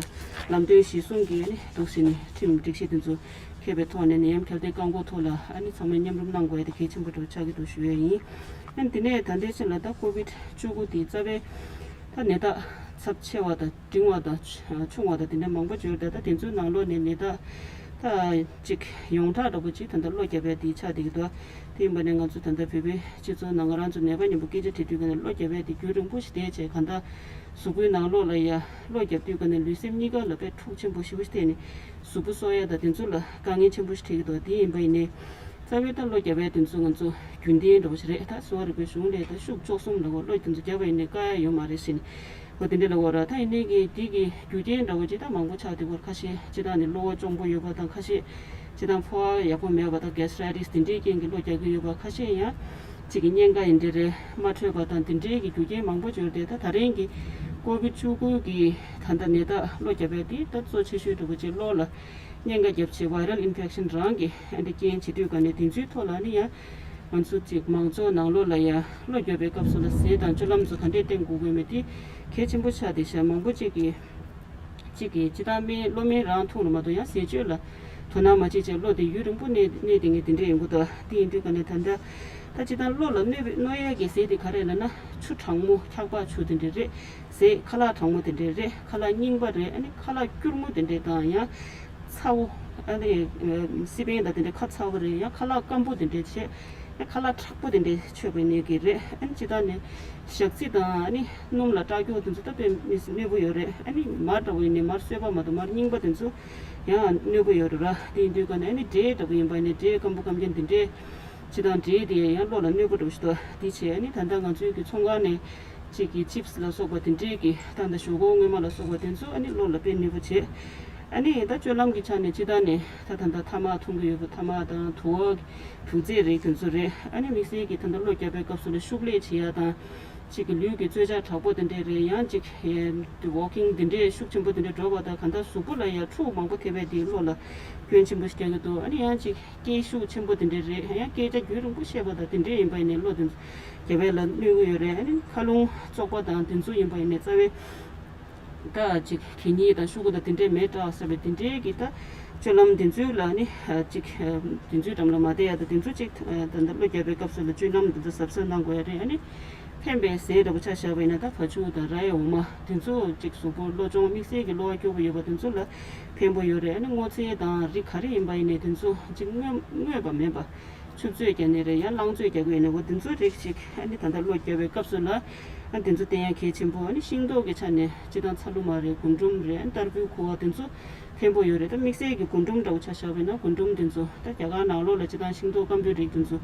ལམ་སྟོན་གཞིར་བཟུང་གིས་ནི་འདུག་ཟེར་ནས་ཁྲིམས་སྒྲིག་གཞི་དེ་ཚོ་མཁས་པའི་ཐོག་ནས་ནད་ཡམས་ཁྱབ་གདལ་བཀག་འགོག་ཐོག་ལ་ཨ་ནི་ཚང་མས་མཉམ་རུབ་གནང་དགོས་ཡ་དེ་གལ་ཆེན་པོ་འདྲ་བོ་ཆགས་ཀྱི་འདུག་ཞུ་ཡ་ཡིན། ཨ་ནི་དེ་ནས་ད་ལྟའི་ཆ་ལ་ད་ཀོ་བིད་བཅུ་དགུ་དེ་རྩ་བའི་ད་ནད་རྟགས་ཚབས་ཆེ་བ་དང་འབྲིང་བ་དང་ཆུང་བ་དང་དེ་འདྲ་མང་པོ་ཡོད་རེད། ད་དེ་ཚོའི་ནང་ལོགས་ནས་ནད་རྟགས་ད་ཅིག་ཡོངས་གྲགས་འདྲ་པོ་ཅིག་ད་ལྟ་གློ་རྒྱག་ཡ་དེ་ཆགས་བསྡད་ཀྱི་འདུག་དེ་ཡིན་པ་ནས་ང་ཚོ་ད་ལྟ་བོད་པའི་སྤྱི་ཚོགས་ནང་ང་རང་ཚོ་ནད་པ་མཉམ་པོ་སྐད་ཆ་དྲི་དུས་ཀ་ནས་གློ་རྒྱག་ཡ་དེ་རྒྱུན་རིང་པོ་ཞིག་བསྡད་བྱས་གང་ལྟར་གཟུགས་པོའི་ནང་ལོགས་ལ་ཡ་གློ་རྒྱག་དུས་ཀ་ནས་ལུས་སེམས་གཉིས་ཀ་ལ་དཔེ་འཁྲུག་ཆེན་པོ་ཞེ་པོ་ཞིག་ཐེབས་ནས་གཟུགས་པོ་གསོ་ཡ་དང་དེ་ཚོ་ལ་དཀའ་ངལ་ཆེན་པོ་ཞིག་འཕྲད་ཀྱི་འདུག་དེ་ཡིན་པ་ཡིན་ནའི་རྩ་བའི་ད་གློ་རྒྱག་ཡ་དེ་ཚོ་ང་ཚོ་རྒྱུན་ལྡན་འདྲ་པོ་ཞིག་རེད། ད་གསོ་བ་རིག་པའི་གཞུང་ལས་ད་ཤུགས་བཅུ་གསུམ་ལ་གོ་གློ་དེ་ཚོ་རྒྱབ་པ་ཡིན་ནའི་བཀག་ཡ་ཡོད་མ་རེད་ཟེར་ནས། འོ་དེ་འདྲ་ལ་འོ་ར་ད་ཡིན་ནའི་གི་དེ་གི་རྒྱུ་རྐྱེན་འདྲ་བོ་ཅིག་ད་མང་པོ་ཆགས་བསྡད་ཀྱི་ཡོད་རེད། ཁ་ཤས་སྤྱིར་བཏང་ནས་གློ་བ་གཅོང་པོ་ཡོད་པ་དང་། ཁ་ཤས་སྤྱིར་བཏང་ཕོ་བ་ཡག་པོ་མེད་པ་དང་གེ་སི་ཊ་རའི་ཊི་སི་དེ་འདྲའི་རྐྱེན་གྱིས་གློ་རྒྱག་གི་ཡོད་པ། ཁ་ཤས་ཡང་གཅིག་གི་གཉན་ཁ་ཡིན་འདྲ་རེད། མ་འཕྲོད་པ་དང་དེ་འདྲའི་གི་རྒྱུ་རྐྱེན་མང་པོ་ཡོད་རེད། ད་ད་རིང་གི་ཀོ་བིད་བཅུ་དགུ་གི་ད་ལྟ་ནད་རྟགས་གློ་རྒྱག་ཡ་དེ་ད་གཙོ་ཆེ་ཤོས་འདྲ་བོ་ཅིག་གློ་ལ་གཉན་ཁ་བརྒྱབ་བྱས་viral infection རང་གི་ཨ་འདི་རྐྱེན་བྱེད་དུས་ག་ནས་དེ་ཚོའི་ཐོག་ལ་ནི་ཡང་ང་ཚོ་ཅིག་མང་ཚོགས་ནང་ལོགས་ལ་ཡ་གློ་རྒྱག་པའི་སྐབས་སུ་ལ་ཟས་དང་སྤྱོད་ལམ་ཚོ་ག་འདྲས་བསྟེན་དགོས་དགོས་མེད་དེ་གལ་ཆེན་པོ་ཆགས་བསྡད་ཤག་མང་པོ་ཅིག་གིས་ཅིག་གིས་སྤྱིར་བཏང་སྨན་གློ་སྨན་རང་འཐུང་ལ་མ་གཏོགས་ཡང་ཟས་སྤྱོད་ལ་དོ་སྣང་མ་བྱེད་བྱས་གློ་དེ་ཡུན་རིང་པོ་གནས་གནས་བསྡད་མཁན་དེ་འདྲས་ཡོང་གི་འདུག་དེ་ཡིན་དུས་ག་ནས་ད་ལྟ་ད་སྤྱིར་བཏང་གློ་ལ་གནོད་པའི་གནོད་ཡས་ཀྱི་ཟས་དེ་ག་རེ་ལབ་ན་ཆུ་གྲང་མོ། འཁྱག་པ་ཆུ་དེ་འདྲས་རེད། ཟས་ཁ་ལག་གྲང་མོ་དེ་འདྲས་རེད། ཁ་ལག་རྙིང་པ་རེད། ཨ་ནི་ཁ་ལག་སྐྱུར་མོ་དེ་འདྲས་དང་ཡང་ཚ་བོ། ཨ་ནི་སི་པན་དང་དེ་འདྲས་ཁ་ཚ་བོ་རེད། ཡང་ཁ་ལག་སྐམ་པོ་དེ་འདྲས་བྱས། ཡང་ཁ་ལག་མཁྲེགས་པོ་དེ་འདྲས་མཆོད་པའི་ནད་ཀྱི་རེད། ཨ་ནི་སྤྱིར་བཏང་ནས་ཞག་ཚི་དང་ཨ་ནི་སྣུམ་ལ་སྐྲག་སྐྱོ་དེ་ཚོ་ད་དཔེ་མི་སྲིད་གནོད་པོ་ཡོད་རེད། ཨ་ནི་མར་འདྲ་བོ་ཡིན་ནའི་མར་སོལ་བ་མ་གཏོགས་མར་རྙིང་པ་དེ་ཚོ་ཡང་གནོད་པོ་ཡོད་རེད་ར། དེ་ཡིན་དུས་ག་ནས་ཨ་ནི་འབྲས་འདྲ་བོ་ཡིན་པ་ནས་འབྲས་སྐམ་པོ་སྐམ་རྐྱང་དེ་འདྲས། སྤྱིར་བཏང་འབྲས་དེ་ཡང་གློ་ལ་གནོད་པོ་འདྲ་བོ་ཞིག་འདུག་དེ་བྱས་ཨ་ནི་ད་ལྟ་ང་ཚོའི་གི་ཚོང་ཁང་ནས་གཅིག་གི་ཆིབ་སི་ལ་སོགས་པ་དེ་འདྲས་ཀྱི་ད་ལྟ་ཞོག་ཁོག་སྔོན་མ་ལ་སོགས་པ་དེ་ཚོ་ཨ་ནི་གློ་ལ་དཔེ་གནོད་པོ་བྱེད། ཨ་ནི་ད་སྤྱོད་ལམ་གྱི་ཆ་ནས་སྤྱིར་བཏང་ནས་ད་ད་ལྟ་ཐ་མག་འཐུང་གི་ཡོད་པ། ཐ་མག་དང་དུ་བ། དུག་རྫས་རིགས་དེ་ཚོ་རེད། ཨ་ནི་དམིགས་བསལ་གྱི་ད་ལྟ་གློ་རྒྱག་པའི་སྐབས་སུ་ལ་ཤུགས་ལས་བྱེད་ཡ་དང་། གཅིག་གི་ལུས་ཀྱི་རྩོལ་བཅག་དྲག་པོ་དེ་འདྲས་རེད། ཡང་གཅིག་ཝོག་ཀིང་དེ་འདྲས་ཤུགས་ཆེན་པོ་དེ་འདྲས་འགྲོ་བ་དང་། གང་ལྟར་གཟུགས་པོ་ལ་ཡང་འཁྲུག་མང་པོ་ཐེབས་པས་དེ་གློ་ལ་སྐྱོན་ཆེན་པོ་ཞིག་རྒྱག་གི་འདུག་ཨ་ནི་ཡང་གཅིག་སྐད་ཤུགས་ཆེན་པོ་དེ་འདྲས་རེད། ཡང་སྐད་ཆ་རྒྱུན་རིང་པོ་བཤད་པ་དང་དེ་འདྲས་ཡིན་པ་ཡིན་ནའི་གློ་དེ་རྒྱབ་པའི་ལ་གནོད་ཀྱི་ཡོད་རེད། ཨ་ནི་མཁའ་རླུང་བཙོག་པ་དང་དེ་ཚོ་ཡིན་པ་ཡིན་ནའི་རྩ་བའི་ད་ཅིག་གད་སྙིགས་དང་ཤོག་གུ་དང་དེ་འདྲས་མེ་བསྲེགས་ཟེར་བའི་དེ་འདྲས་ཀྱི་ད་ སྤྱོད་ལམ་དེ་ཚོའི་ལ་ནི་ཅིག་དེ་ཚོའི་འགྲམ་ལ་མ་བསྡད་ཡ་དང་། དེ་ཚོ་ཅིག་ད་ལྟ་བློ་རྒྱབ་པའི་སྐབས་སུ་ལ་སྤྱོད་ལམ་དེ་ཚོ་གཟབ་གཟབ་གནང་དགོས་ཡ་རེད། ཨ་ནི་ཕན་པའི་ཟས་འདྲ་པོ་ཆ་བཞག་པ་ཡིན་ན། ད་བ་ཕྱུགས་དང་རའི་འོ་མ་དེ་ཚོ་ཅིག་གཟུགས་པོ་གློ་གཅོང་དམིགས་བསལ་གྱི་གློ་བ་སྐྱོ་པོ་ཡོད་པ་དེ་ཚོ་ལ་ཕན་པོ་ཡོད་རེད། ཨ་ནི་སྔོ་ཚལ་དང་རིགས་ག་རེ་ཡིན་པ་ཡིན་ནའི་དེ་ཚོ་ཅིག་རྔོས་རྔོས་པ་མིན་པ། ཆུ་བཙོས་རྒྱག་ནའི་རེད། ཡང་རླངས་བཙོས་རྒྱག་དགོས་ཡིན་ནའི་འོ་དེ་ཚོ་རིགས་ཤིག་ཨ་ནི་ད་ལྟ་གློ་རྒྱག་པའི་སྐབས་སུ་ལ་ཨ་དེ་ཚོ་བསྟེན་ཡ་གལ་ཆེན་པོ། ཨ་ནི་ཤིང་ཏོག་གི་ཆ་ནས་སྤྱིར་བཏང་ཚ་ལུ་མ་རེད། རྒུན་འབྲུམ་རེད། ཨ་ནི་ཏར་འབུའི་ཁུ་བ་དེ་ཚོ་ཕན་པོ་ཡོད་རེད། ད་དམིགས་བསལ་གྱི་རྒུན་འབྲུམ་འདྲ་བོ་ཆ་བཞག་པ་ཡིན་ན། རྒུན་འབྲུམ་དེ་ཚོ་ད་རྒྱ་གར་ནང་ལོགས་ལ་སྤྱིར་བཏང་ཤིང་ཏོག་སྐམ་པོའི་རིགས་དེ་ཚོ་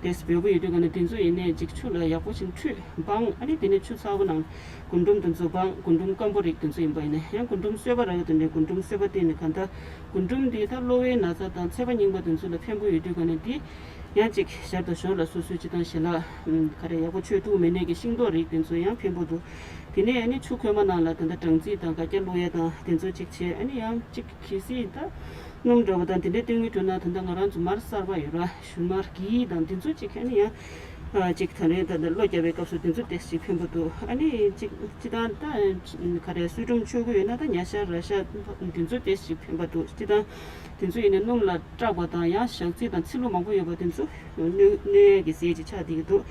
དེ་འབོལ་པོ་ཡོད་དུས་ག་ནས་དེ་ཚོ་ཡིན་ནའི་ཅིག་ཆུ་ལ་ཡག་པོ་ཞིག་འཁྲུད་སྦངས། ཨ་ནི་དེ་ནས་ཆུ་ཚ་པོ་ནང་རྒུན་འབྲུམ་དེ་ཚོ་སྦངས། རྒུན་འབྲུམ་སྐམ་པོ་རིགས་དེ་ཚོ་ཡིན་པ་ཡིན་ན། ཡང་རྒུན་འབྲུམ་སོལ་བ་རག་ཡོད་དུས་ནས་རྒུན་འབྲུམ་སོལ་བ་བསྟེན་ནས། གང་ལྟར་རྒུན་འབྲུམ་འདི་ད་གློ་བའི་ན་ཚ་དང་ཚད་པ་རྙིང་པ་དེ་ཚོ་ལ་ཕན་པོ་ཡོད་དུས་ག་ནས་འདི་ཡང་ཅིག་ཞར་དང་ཞོར་ལ་སོ་སོའི་སྤྱིར་བཏང་ཞལ་ལག་ག་རེ་ཡག་པོ་མཆོད་ཐུབ་མེད་ནའི་གི་ཤིང་ཏོག་རིགས་དེ་ཚོ་ཡང་ཕན་པོ་འདུག་དེ་ནས་ཨ་ནི་ཆུ་ཁོལ་མ་ནང་ལ་ད་ལྟ་སྦྲང་རྩི་དང་སྒ་སྐྱ་བླུག་ཡ་དང་དེ་ཚོ་ཅིག་བྱས། ཨ་ནི་ཡང་ཅིག་གལ་སྲིད་ད་སྣུམ་འདྲ་བོ་དང་དེ་འདྲའི་བསྟེན་གྱི་འདུག་ན། ད་ལྟ་ང་རང་ཚོ་མར་གསར་པ་ཡོད་ར། ཞུན་མར་གྱི་དང་དེ་ཚོ་ཅིག་ཨ་ནི་ཡང་ཅིག་ད་རེས་ད་ལྟ་གློ་རྒྱག་པའི་སྐབས་སུ་དེ་ཚོ་ཏོག་ཙམ་ཅིག་ཕན་པོ་འདུག་ཨ་ནི་ཅིག་སྤྱིར་བཏང་ད་ག་རེ་གསོལ་ཀྲུམ་མཆོད་ཀྱི་ཡོད་ན་ད་ཉ་ཤ་ར་ཤ་དེ་ཚོ་ཏོག་ཙམ་ཅིག་ཕན་པ་འདུག་སྤྱིར་བཏང་དེ་ཚོ་ཡིན་ནའི་སྣུམ་ལ་སྐྲག་པ་དང་ཡང་ཞག་ཚི་དང་ཚི་ལུ་མང་པོ་ཡོད་པ་དེ་ཚོ་གནོད་གནོད་ཡས་ཀྱི་ཟས་ཅིག་ཆགས་བསྡད་ཀྱི་འདུག་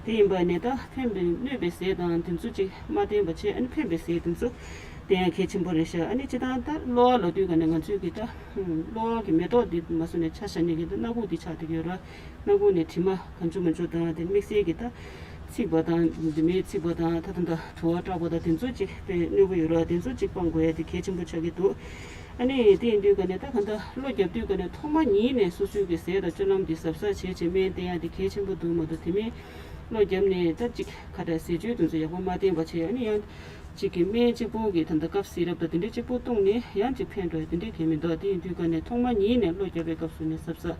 དེ་ཡིན་པ་ནས་ད་ཕན་པའི་གནོད་པའི་ཟས་དང་དེ་ཚོ་ཅིག་མ་བསྟེན་པ་བྱས། ཨ་ནི་ཕན་པའི་ཟས་དེ་ཚོ་བསྟེན་ཡ་གལ་ཆེན་པོ་རེད་ཤག་ཨ་ནི་སྤྱིར་བཏང་ད་གློ་བ་ལོག་དུས་ག་ནས་ང་ཚོས་ཀྱི་ད་གློ་བ་གི་མེ་ཏོག་འདི་མ་བཟོས་ནས་ཆ་བཞག་ནས་ཀྱི་ད་སྣ་ཁུག་འདི་ཆགས་བསྡད་ཀྱི་ཡོད་ར། སྣ་ཁུག་ནས་དྲི་མ་གང་བྱུང་མང་བྱུང་དང་། དེ་དམིགས་བསལ་གྱི་ད་ཚིག་པ་དང་། འདི་མིའི་ཚིག་པ་དང་། ད་ད་ད་དུ་བ་སྐྲག་པ་དང་དེ་ཚོ་ཅིག་དཔེ་གནོད་པོ་ཡོད་ར། དེ་ཚོ་ཅིག་སྤང་དགོས་ཡ་དེ་གལ་ཆེན་པོ་ཆགས་ཀྱི་འདུག་ཨ་ནི་དེ་ཡིན་དུས་ག་ནས་ད་གང་ལྟར་གློ་རྒྱབ་དུས་ག་ནས་ཐོག་མ་ཉིད་ནས་སོ་སོའི་གི་ཟས་དང་སྤྱོད་ལམ་འདི་གཟབ་གཟབ་བྱས་བྱས་སྨན་བསྟེན་ཡ་དེ་གལ་ཆེན་པོ་འདུག་མ་གཏོགས་དེ་མིན་གློ་རྒྱབ་ནས་ད་ཅིག་ཁ་བྲལ་ཟས་སྤྱོད་དེ་ཚོ་ཡག་པོ་མ་བསྟེན་པ་བྱས། ཨ་ནི་ཡང་ཅིག་གི་སྨན་གཅིག་པོ་གི་ད་ལྟ་སྐབས་ཟས་རབ་དང་དེ་འདྲའི་གཅིག་པོ་བཏུང་ནས་ཡང་ཅིག་ཕན་འགྲོ་ཡ་དེ་འདྲའི་གལ་མི་འདུག་དེ་ཡིན་དུས་ག་ནས་ཐོག་མ་ཉིད་ནས་གློ་རྒྱབ་པའི་སྐབས་སུ་ནས་གཟབ་གཟབ་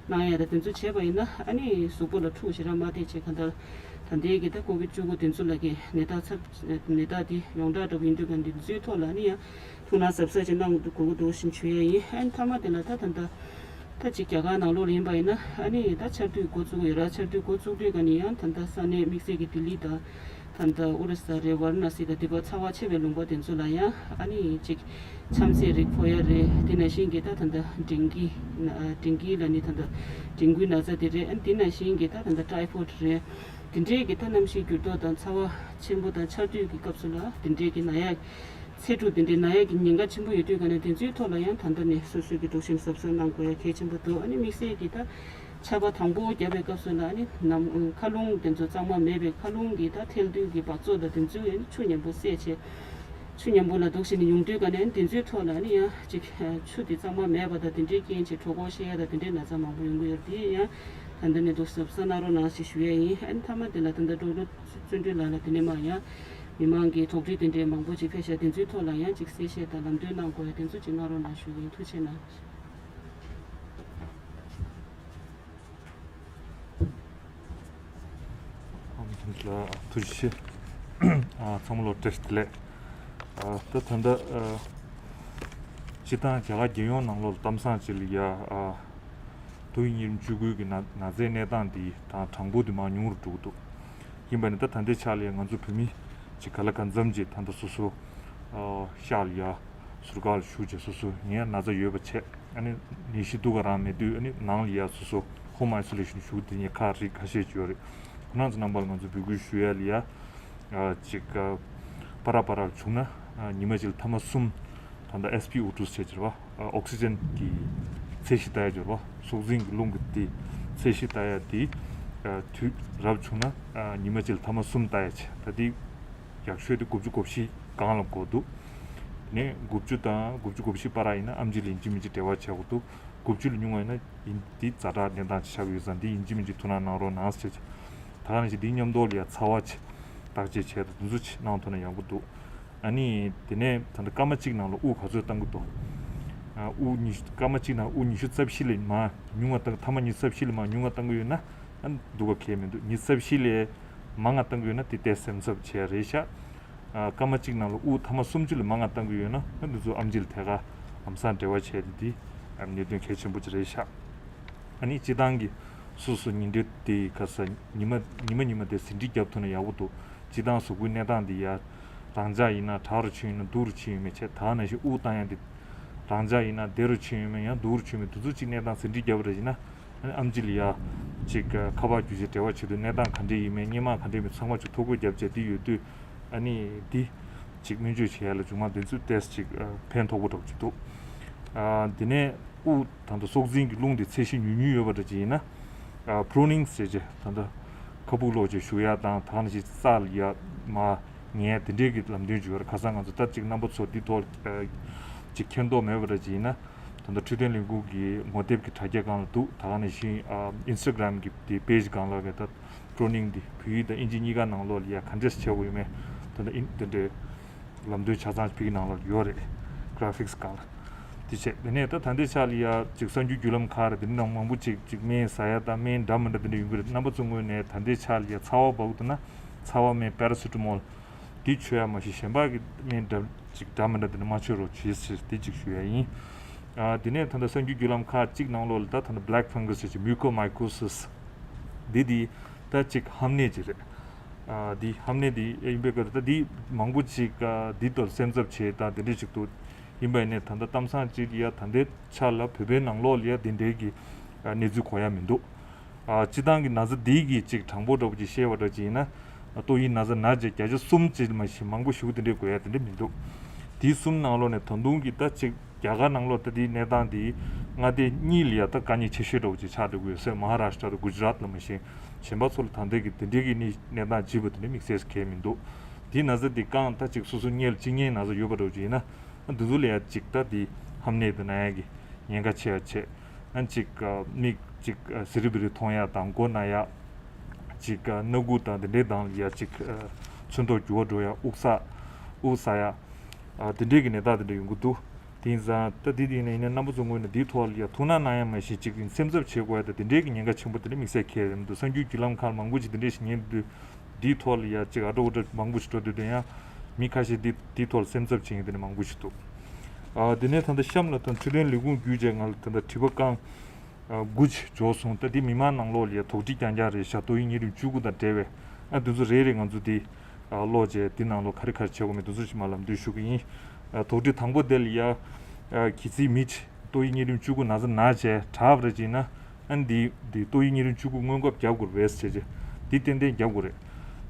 གནང་ཡ་དང་དེ་ཚོ་བྱས་པ་ཡིན་ན། ཨ་ནི་གཟུགས་པོ་ལ་འཁྲུག་ཞེ་དྲག་མ་བསྡད་བྱས། གང་ལྟར་ད་ལྟའི་གི་ད་ཀོ་བིད་བཅུ་དགུ་དེ་ཚོ་ལ་གི་ནད་རྟགས་ཚབས་ནད་རྟགས་དེ་ཡོངས་གྲགས་འདྲ་པོ་ཡིན་དུས་ག་ནས་དེ་ཚོའི་ཐོག་ལ་ཨ་ནི་ཡང་ཐུགས་སྣང་གཟབ་གཟབ་ཅིག་གནང་དགོས་ཀྱི་འདུག་ཞེས་ཞུ་ཡ་ཡིན། ཨ་ནི་མཐའ་མ་དེ་ལ་ད་ད་ལྟ་ད་ཅིག་རྒྱ་གར་ནང་ལོགས་ལ་ཡིན་པ་ཡིན་ན། ཨ་ནི་ད་ཆར་དུས་འགོ་བཙུགས་ཡོད་ར། ཆར་དུས་འགོ་བཙུགས་དུས་ག་ནས་ཡང་ད་ལྟ་ས་གནས་དམིགས་བསལ་གྱི་ལྡི་ལི་དང་། ད་ལྟ་ཨོ་རི་ས་རེད། ཝཱ་ར་ཎ་སི་དང་དེ་པར་ཚ་བ་ཆེ་བའི་ལུང་པ་དེ་ཚོ་ལ་ཡང་ཨ་ནི་ཅིག་ཆམ་ཚད་རིགས་ཕོག་ཡ་རེད། དེ་ནང་བཞིན་གྱི་ད་ད་ལྟ་ཌེང་གི་ན་ཌེང་གི་ལ་ནི་ད་ལྟ་ཌེང་གུའི་ན་ཚ་དེ་རེད། ཨ་ནི་དེ་ནང་བཞིན་གྱི་ད་ད་ལྟ་ཊའི་ཕོཌ་རེད། དེ་འདྲའི་གི་ད་གནམ་གཤིས་འགྱུར་ལྡོག་དང་ཚ་བ་ཆེན་པོ་དང་ཆར་དུས་ཀྱི་སྐབས་སུ་ལ་དེ་འདྲའི་གི་ན་ཡ་ཚེ་འབྲུ་དེ་འདྲའི་ན་ཡ་གི་ཉེན་ཁ་ཆེན་པོ་ཡོད་དུས་ག་ནས་དེ་ཚོའི་ཐོག་ལ་ཡང་ད་ལྟ་ནས་སོ་སོའི་གི་འདུ་ཤེས་གཟབ་གཟབ་གནང་དགོས་ཡ་གལ་ཆེན་པོ་འདུག་ཨ་ནི་དམིགས་བསལ་གྱི་ད་ཆར་པ་དང་པོ་བརྒྱབ་པའི་སྐབས་སུ་ལ་ཨ་ནི་ནམ་མཁའ་རླུང་དེ་ཚོ་གཙང་མ་མེད་པའི། མཁའ་རླུང་གི་ད་ཐལ་རྡུལ་གྱི་འབག་བཙོག་དང་དེ་ཚོས་ཨ་ནི་ཆུ་མཉམ་པོ་བསྲེས་བྱས། ཆུ་མཉམ་པོ་ལ་འདུག་བྱས་ནས་ཡོང་དུས་ག་ནས་དེ་ཚོའི་ཐོག་ལ་ཨ་ནི་ཡང་ཅིག་ཆུ་དེ་གཙང་མ་མེད་པ་དང་། དེ་འདྲའི་རྐྱེན་བྱས་གྲོད་ཁོག་བཤལ་ཡ་དང་དེ་འདྲའི་ན་ཚ་མང་པོ་ཡོང་གི་ཡོད་རེད། དེ་ཡང་ད་ལྟ་ནས་འདུག་གཟབ་གཟབ་གནང་རོགས་གནང་ཞེས་ཞུ་ཡ་ཡིན། ཨ་ནི་མཐའ་མ་དེ་ལ་ད་ལྟ་ཌོག་ཊར་བརྩོན་འགྲུས་ལགས་ལ་དེ་ནས་མར་ཡང་མི་མང་གི་དོགས་འདྲི་དེ་འདྲའི་མང་པོ་ཅིག་ཕེབས་ཤག་དེ་ཚོའི་ཐོག་ལ་ཡང་ཅིག་གསལ་བཤད་དང་ལམ་སྟོན་གནང་དགོས་ཡ་དེ་ཚོ་ཅིག་གནང་རོགས་གནང་ཞུ་གི་ཡིན། ཐུགས་རྗེ་གནང་། ཐུགས་རྗེ་ཆེ། ཨ། ཚང་མ་ལ་བཀྲ་ཤིས་བདེ་ལེགས། ཨ། ད་ད་ལྟ། ཨ། སྤྱིར་བཏང་རྒྱ་གར་རྒྱལ་ཡོངས་ནང་ལོགས་ལ་གཏམ་བཟང་ཅིག་ལ་ཡ། ཨ། དུས་ཡུན་ཉིན་བཅུ་དགུའི་གི་ན་ན་ཚའི་གནས་སྟངས་འདི་དང་གྲངས་འབོར་འདི་མར་ཉུང་རུ་འགྲོ་གི་འདུག་ཡིན་པ་ནི་ད་ད་ལྟའི་ཆ་ལ་ཡ་ང་ཚོ་བོད་མི་ཅིག་ག་ལ་གང་འཚམ་ཅིག་ད་ལྟ་སོ་སོ། ཨ། ཤག་ལ་ཡ་ཟུར་བཀག་ལ་བཞུགས་བྱས་སོ་སོ་ཡིན་ཡ་ན་ཚ་ཡོད་པ་བྱས། ཨ་ནི་ནད་གཞི་སྡུག་ག་རང་མེད་དུས། ཨ་ནི་ནང་ལ་ཡ་སོ་སོ་ཧོམ་ཨའི་སོ་ལེ་ཤན་བཞུགས་དེ་ཉེ་ཁག་རིགས་ཁ་ཤས་ཅིག་ཡོད་རེད། ཁོ་རང་ཚོ་རྣམ་པ་ལ་ང་ཚོ་འབོད་སྐུལ་ཞུ་ཡ་ལ་ཡ། ཨ། ཅིག་ཨ། པ་ར་པ་ར་བྱུང་ན། ཨ། ཉི་མ་གཅིག་ལ་ཐེངས་མ་གསུམ། ད་ལྟ་ཨེས་པི་ཨོ་ཊུ་ཟེར་གྱི་རེད་པ། ཨ། ཨོག་སི་ཇན་གྱི་ཚད་གཞི་ལྟ་ཡ་ཅིག་ཡོད་རེད་པ། སྲོག་འཛིན་གྱི་རླུང་གི་དེ་ཚད་གཞི་ལྟ་ཡ་དེ། ཨ། དུས་རབ་བྱུང་ན། ཨ། ཉི་མ་གཅིག་ལ་ཐེངས་མ་གསུམ་ལྟ་ཡ་བྱས། ད་དེ་ཡག་ཤོས་དེ་དགུ་བཅུ་གོ་བཞི་སྒང་ལ་འགོར་འདུག་དེ་ནས་དགུ་བཅུ་དང་དགུ་བཅུ་གོ་བཞི་བར་ཡིན་ན་ཨེམ་ཆི་ལ་ཡིན་གཅིག་མིན་གཅིག་འབྲེལ་བ་བྱེད་དགོས་འདུག་དགུ་བཅུ་ལས་ཉུང་བ་ཡིན་ན་ཡིན་འདི་ཛ་དྲག་གནས་སྟངས་ཅིག་ཆགས་ཀྱི་ཡོད་ཙང་། འདི་ཡིན་གཅིག་མིན་གཅིག་ཐུགས་སྣང་གནང་རོགས་གནང་ཟེར་བྱས། ད་ག་ནང་བཞིན་འདིའི་མཉམ་དུ་ལ་ཡ་ཚ་བ་ཅིག་བརྟག་དཔྱད་བྱས་དང་དེ་ཚོ་ཅིག་གནང་ཐུབ་ན་ཡག་པོ་འདུག་ཨ་ནི་དེ་ནས་ད་ལྟ་སྐར་མ་གཅིག་ནང་ལ་དབུགས་ག་ཚོད་བཏང་གི་འདུག་ཨ། དབུགས་ཉི་ཤུ། སྐར་མ་གཅིག་ནང་དབུགས་ཉི་ཤུ་རྩ་བཞི་ལས་མར་ཉུང་བ་བཏང་། ཐེངས་མ་ཉི་ཤུ་རྩ་བཞི་ལས་མར་ཉུང་བ་བཏང་གི་ཡོད་ན། ཨ། སྡུག་པ་གང་ཡང་མི་འདུག་ཉི་ཤུ་རྩ་བཞི་ལས་མང་བ་བཏང་གི་ཡོད་ན་དེ་ཏོག་ཙམ་སེམས་འཚབ་བྱེད་ཡ་རེད་ཤག་ཨ། སྐར་མ་གཅིག་ནང་ལ་དབུགས་ཐེངས་མ་སུམ་ཅུ་ལས་མང་བ་བཏང་གི་ཡོད་ན། ཨ། འདི་ཚོ་ཨེམ་ཆི་ལ་ཐད་ཀར་ལམ་སང་འབྲེལ་བ་བྱས་ཏེ། འདི་ཨ་གནད་དོན་གལ་ཆེན་པོ་ཅིག་རེད་ཤག་ཨ་ནི་སྤྱིར་བཏང་གི་སོ་སོ་ཉིན་རེ་དེ་ག་ས་ཉི་མ་ཉི་མ་ཉི་མ་དེ་ཟིན་བྲིས་བརྒྱབ་ཐུབ་ན་ཡག་པོ་འདུག་སྤྱིར་བཏང་གཟུགས་པོའི་གནས་སྟངས་འདི་ཡ་རང་འཇགས་ཡིན་ན་དྲག་རུ་ཕྱིན་ཡོད་ན་སྡུག་རུ་ཕྱིན་ཡོད་མེད་བྱས། ད་ག་ནང་བཞིན་དབུགས་བཏང་ཡ་འདི་ རང་འཇགས་ཡིན་ན་བདེ་རུ་ཕྱིན་ཡོད་མེད། ཡང་སྡུག་རུ་ཕྱིན་མེད། དེ་ཚོ་གཅིག་གནས་སྟངས་ཟིན་བྲིས་བརྒྱབ་པ་རེད་ཡིན་ན། ཨ་ནི་ཨེམ་ཆི་ལ་ཡ་གཅིག་ཁ་པར་བརྒྱུད་བྱས་འབྲེལ་བ་བྱེད་དུས་གནས་སྟངས་ག་འདྲས་ཡིན་མེད། སྔོན་མ་ག་འདྲས་མེད། ཚང་མ་གཅིག་ཐོ་འགོད་བརྒྱབ་བྱས་དེ་ཡོད་དུས། ཨ་ནི་འདི་གཅིག་སྨན་བཅོས་བྱེད་ཡ་ལ་མཇུག་མ་འདི་ཚོ་ཏོག་ཙམ་གཅིག་ཕན་ཐོགས་པོ་འདྲ་པོ་ཅིག་འདུག་ཨ་དེ་ནས་དབུགས་ད་ལྟ་སྲོག་འཛིན་གྱི་རླུང་དེ་ཚད་གཞི་ཉུང་ཉུང་ཡོད་པ་འདྲ་ཅིག་ཡིན་ན། ཨ་པྲུ་ནིང་ཟེར་བྱས་ད་ལྟ་ཁ་སྦུག་སློག་བྱས་གཞུ་ཡ་དང་། ད་ག་ནང་བཞིན་ས་ལ་ཡ་མར་ཉལ་དེ་འདྲས་ཀྱི་ལམ་སྟོན་ཅིག་ཡོད་རེད། ཁ་སང་ང་ཚོ་ད་གཅིག་རྣམ་པ་ཚོ་འདི་ཐོག་ཨ་གཅིག་མཁྱེན་རྟོགས་མེད་པ་འདྲ་ཅིག་ཡིན་ན། ད་ལྟ་འཕྲོད་བསྟེན་ལས་ཁུངས་ཀྱི་ངོ་དེབ་ཀྱི་དྲ་རྒྱ་སྒང་ལ་འདུག་ད་ག་ནང་བཞིན་ཨ་ཨིན་སི་ཊ་གྷི་རམ་གྱི་དེ་པེ་ཇི་སྒང་ལ་ཡ་ད་པྲུ་ནིང་འདི་བོད་ཡིག་དང་དབྱིན་ཇི་གཉིས་ཀ་ནང་ལོགས་ལ་ཡ་ག་འདྲས་བྱེད་དགོས་ཡོད་མེད། ད་ལྟ་ཨིན་དེ་འདྲའི་ལམ་སྟོན་ཆ་ཚང་བོད་ཡིག་ནང་ལ་ཡོད་རེད། གྷ་ར་ཕིག་སི་སྒང་ལ། དེ་བྱས་དེ་ནས་ད་ད་ལྟའི་ཆ་ལ་ཡ་གཅིག་གསར་འགྱུར་བརྒྱུད་ལམ་ཁག་རེད། དེ་འདྲ་ནང་མང་པོ་ཅིག་གཅིག་སྨན་ཟ་ཡ་དང་སྨན་འདྲ་མི་འདྲ་དེ་འདྲ་ཡོང་གི་རེད། རྣམ་པ་ཚོ་ངོས་ནས་ད་ལྟའི་ཆ་ལ་ཡ་ཚ་བ་འབབ་འདུག་ན་ཚ་བ་སྨན་པེ་ར་སི་ཊ་མོལ་འདི་མཆོད་ཡ་མ་གཞི་གཞན་པ་གི་སྨན་འདྲ་ཅིག་འདྲ་མི་འདྲ་དེ་འདྲ་མ་མཆོད་རོགས་བྱེད་ཟེར་དེ་གཅིག་ཞུ་ཡ་ཡིན། ཨ་དེ་ནས་ད་ལྟ་གསར་འགྱུར་བརྒྱུད་ལམ་ཁག་གཅིག་ནང་ལོགས་ལ་ད་ད་ལྟ་black fungus ཟེར་གྱི་mucormycosis འདི་འདི་ད་གཅིག་ཧམ་ནད་ཅིག་རེད། ཨ་འདི་ཧམ་ནད་འདི་ཡིན་པའི་སྐབས་ད་འདི་མང་པོ་ཅིག་ཨ་འདི་ལྟར་སེམས་འཚབ་བྱེད་དང་དེ་འདྲ་ཞིག་འདུག་ཡིན་པ་ཡིན་ནའི་ད་ལྟ་གཏམ་བཟང་ཅིག་ཡ་ད་ལྟའི་ཆ་ལ་བོད་པའི་ནང་ལོགས་ལ་ཡ་འདི་འདྲའི་གི་ཨ་གནས་ཚུལ་གོ་ཡ་མི་འདུག་ཨ་སྤྱི་བཏང་གི་ན་ཚ་འདི་གི་ཅིག་གྲངས་འབོར་འདྲ་པོ་ཅིག་བཤད་པ་འདྲ་ཅིག་ཡིན་ན། ཏོག་དབྱིབས་ན་ཚ་ན་བྱས་བརྒྱ་ཆ་གསུམ་ཅིག་མ་གཞི་མང་པོ་ཞེ་པོ་དེ་འདྲའི་དགོས་ཡ་དེ་འདྲ་མི་འདུག་དེའི་གསུམ་ནང་ལོགས་ནས་ད་དུང་གི་ད་ཅིག་རྒྱ་གར་ནང་ལོགས་ད་དེའི་གནས་སྟངས་དེ་མངའ་སྡེ་གཉིས་ལ་ཡ་ད་དཀའ་ངལ་ཆེ་ཤོས་འདྲ་པོ་ཅིག་ཆགས་འགྲོ་གི་ཡོད་ཟེར། མ་ཧ་རཱ་ཤི་ཊ་དང་གུ་ཇི་རཱཏ་ལ་མ་གཞི་གཞན་པ་ཚོ་ལ་ད་ལྟའི་གི་དེ་འདྲའི་གི་གནས་གནས་སྟངས་ཅིག་པ་དེ་འདྲ་དམིགས་བསལ་གང་ཡང་མི་འདུག་དེའི་ན་ཚ་དེ་རྐང་ད་ཅིག་སོ་སོ་གཉེར་གཅིག་གཉེར་ན་ཚ་ཡོད་པ་འདྲ་པོ་ཅིག་ཡིན་ན། འདི་ཚོ་ལ་ཡ་གཅིག་ད་དེ་ཧམ་ནད་དེ་ན་ཡ་གི་ཉེན་ཁ་ཆེ་བ་བྱས། ཨ་གཅིག་ཨ་མིག་གཅིག་ཨ་ཟི་རི་བི་རི་མཐོང་ཡ་དང་མགོ་ན་ཡ། གཅིག་ཨ་སྣ་ཁུག་དང་དེ་འདྲའི་དང་ལ་ཡ་གཅིག་ཨ་ཚོན་མདོག་འགྱུར་བ་འགྲོ་ཡ། དབུགས་བསགས་དབུགས་བསགས་ཡ། ཨ་དེ་འདྲའི་གི་ནད་རྟགས་དེ་འདྲ་ཡོང་གི་འདུག་དེ་ཡིན་ཙང་ད་དེ་དེ་ཡིན་ན་ཡིན་ན་རྣམ་པ་ཚོ་ངོས་ནས་དེའི་ཐོག་ལ་ཡ་ཐུགས་སྣང་གནང་ཡ་མ་གཞི་གཅིག་སེམས་འཚབ་བྱེད་དགོས་ཡ་ད་དེ་འདྲའི་གི་ཉེན་ཁ་ཆེན་པོ་དེ་འདྲ་དམིགས་བསལ་གང་ཡང་མི་འདུག་གསར་འགྱུར་བརྒྱུད་ལམ་ཁག་མང་པོ་ཞིག་དེ་འདྲའི་ཞིག་ཉན་དུས། འདིའི་ཐོག་ལ་ཡ་གཅིག་ཨ་འདྲ་འོ་འདྲ་མང་པོ་ཞིག་འགྲོ་དུས་དེ་ཡང་མི་ཁ་ཤས་འདི་འདིའི་ཐོག་ལ་སེམས་འཚབ་བྱེད་མཁན་དེ་འདྲ་མང་པོ་ཞིག་འདུག་ཨ་དེ་ནས་ད་ལྟ་གཤམ་ལ་དང་འཕྲོད་བསྟེན་ལས་ཁུངས་བརྒྱུད་བྱས་ང་ལ་ད་ལྟ་དྲི་བ་རྐང་ཨ་དགུ་ཅིག་འབྱོར་སོང་། ད་འདི་མི་མང་ནང་ལོགས་ལ་ཡ་དོགས་འདྲི་རྐྱང་རྐྱང་རེད་ཤག་ཏོག་དབྱིབས་གཉན་རིམས་བཅུ་དགུ་དང་འབྲེལ་བའི་ཨ་འདི་ཚོ་རེ་རེ་ང་ཚོ་འདི་ཨ་ཀློག་བྱས་འདི་ནང་ལོགས་ག་རེ་ག་རེ་བྱེད་དགོས་མིན་འདི་ཚོ་ཞིག་མར་ལམ་སྟོན་ཞུ་གི་ཡིན། ཨ་དོགས་འདྲི་དང་པོ་དེ་ལ་ཡ་ཨ་གལ་སྲིད་མི་ཅིག་ཏོག་དབྱིབས་གཉན་རིམས་བཅུ་དགུ་ན་ཚ་ན་བྱས་དྲག་པ་རེད་ཅེ་ན། ཨ་ནི་འདི་འདི་ཏོག་དབྱིབས་གཉན་རིམས་བཅུ་དགུ་སྔོན་འགོག་རྒྱག་དགོས་རེད་ཟེར་བྱས། འདི་ཏན་ཏན་རྒྱག་དགོས་རེད།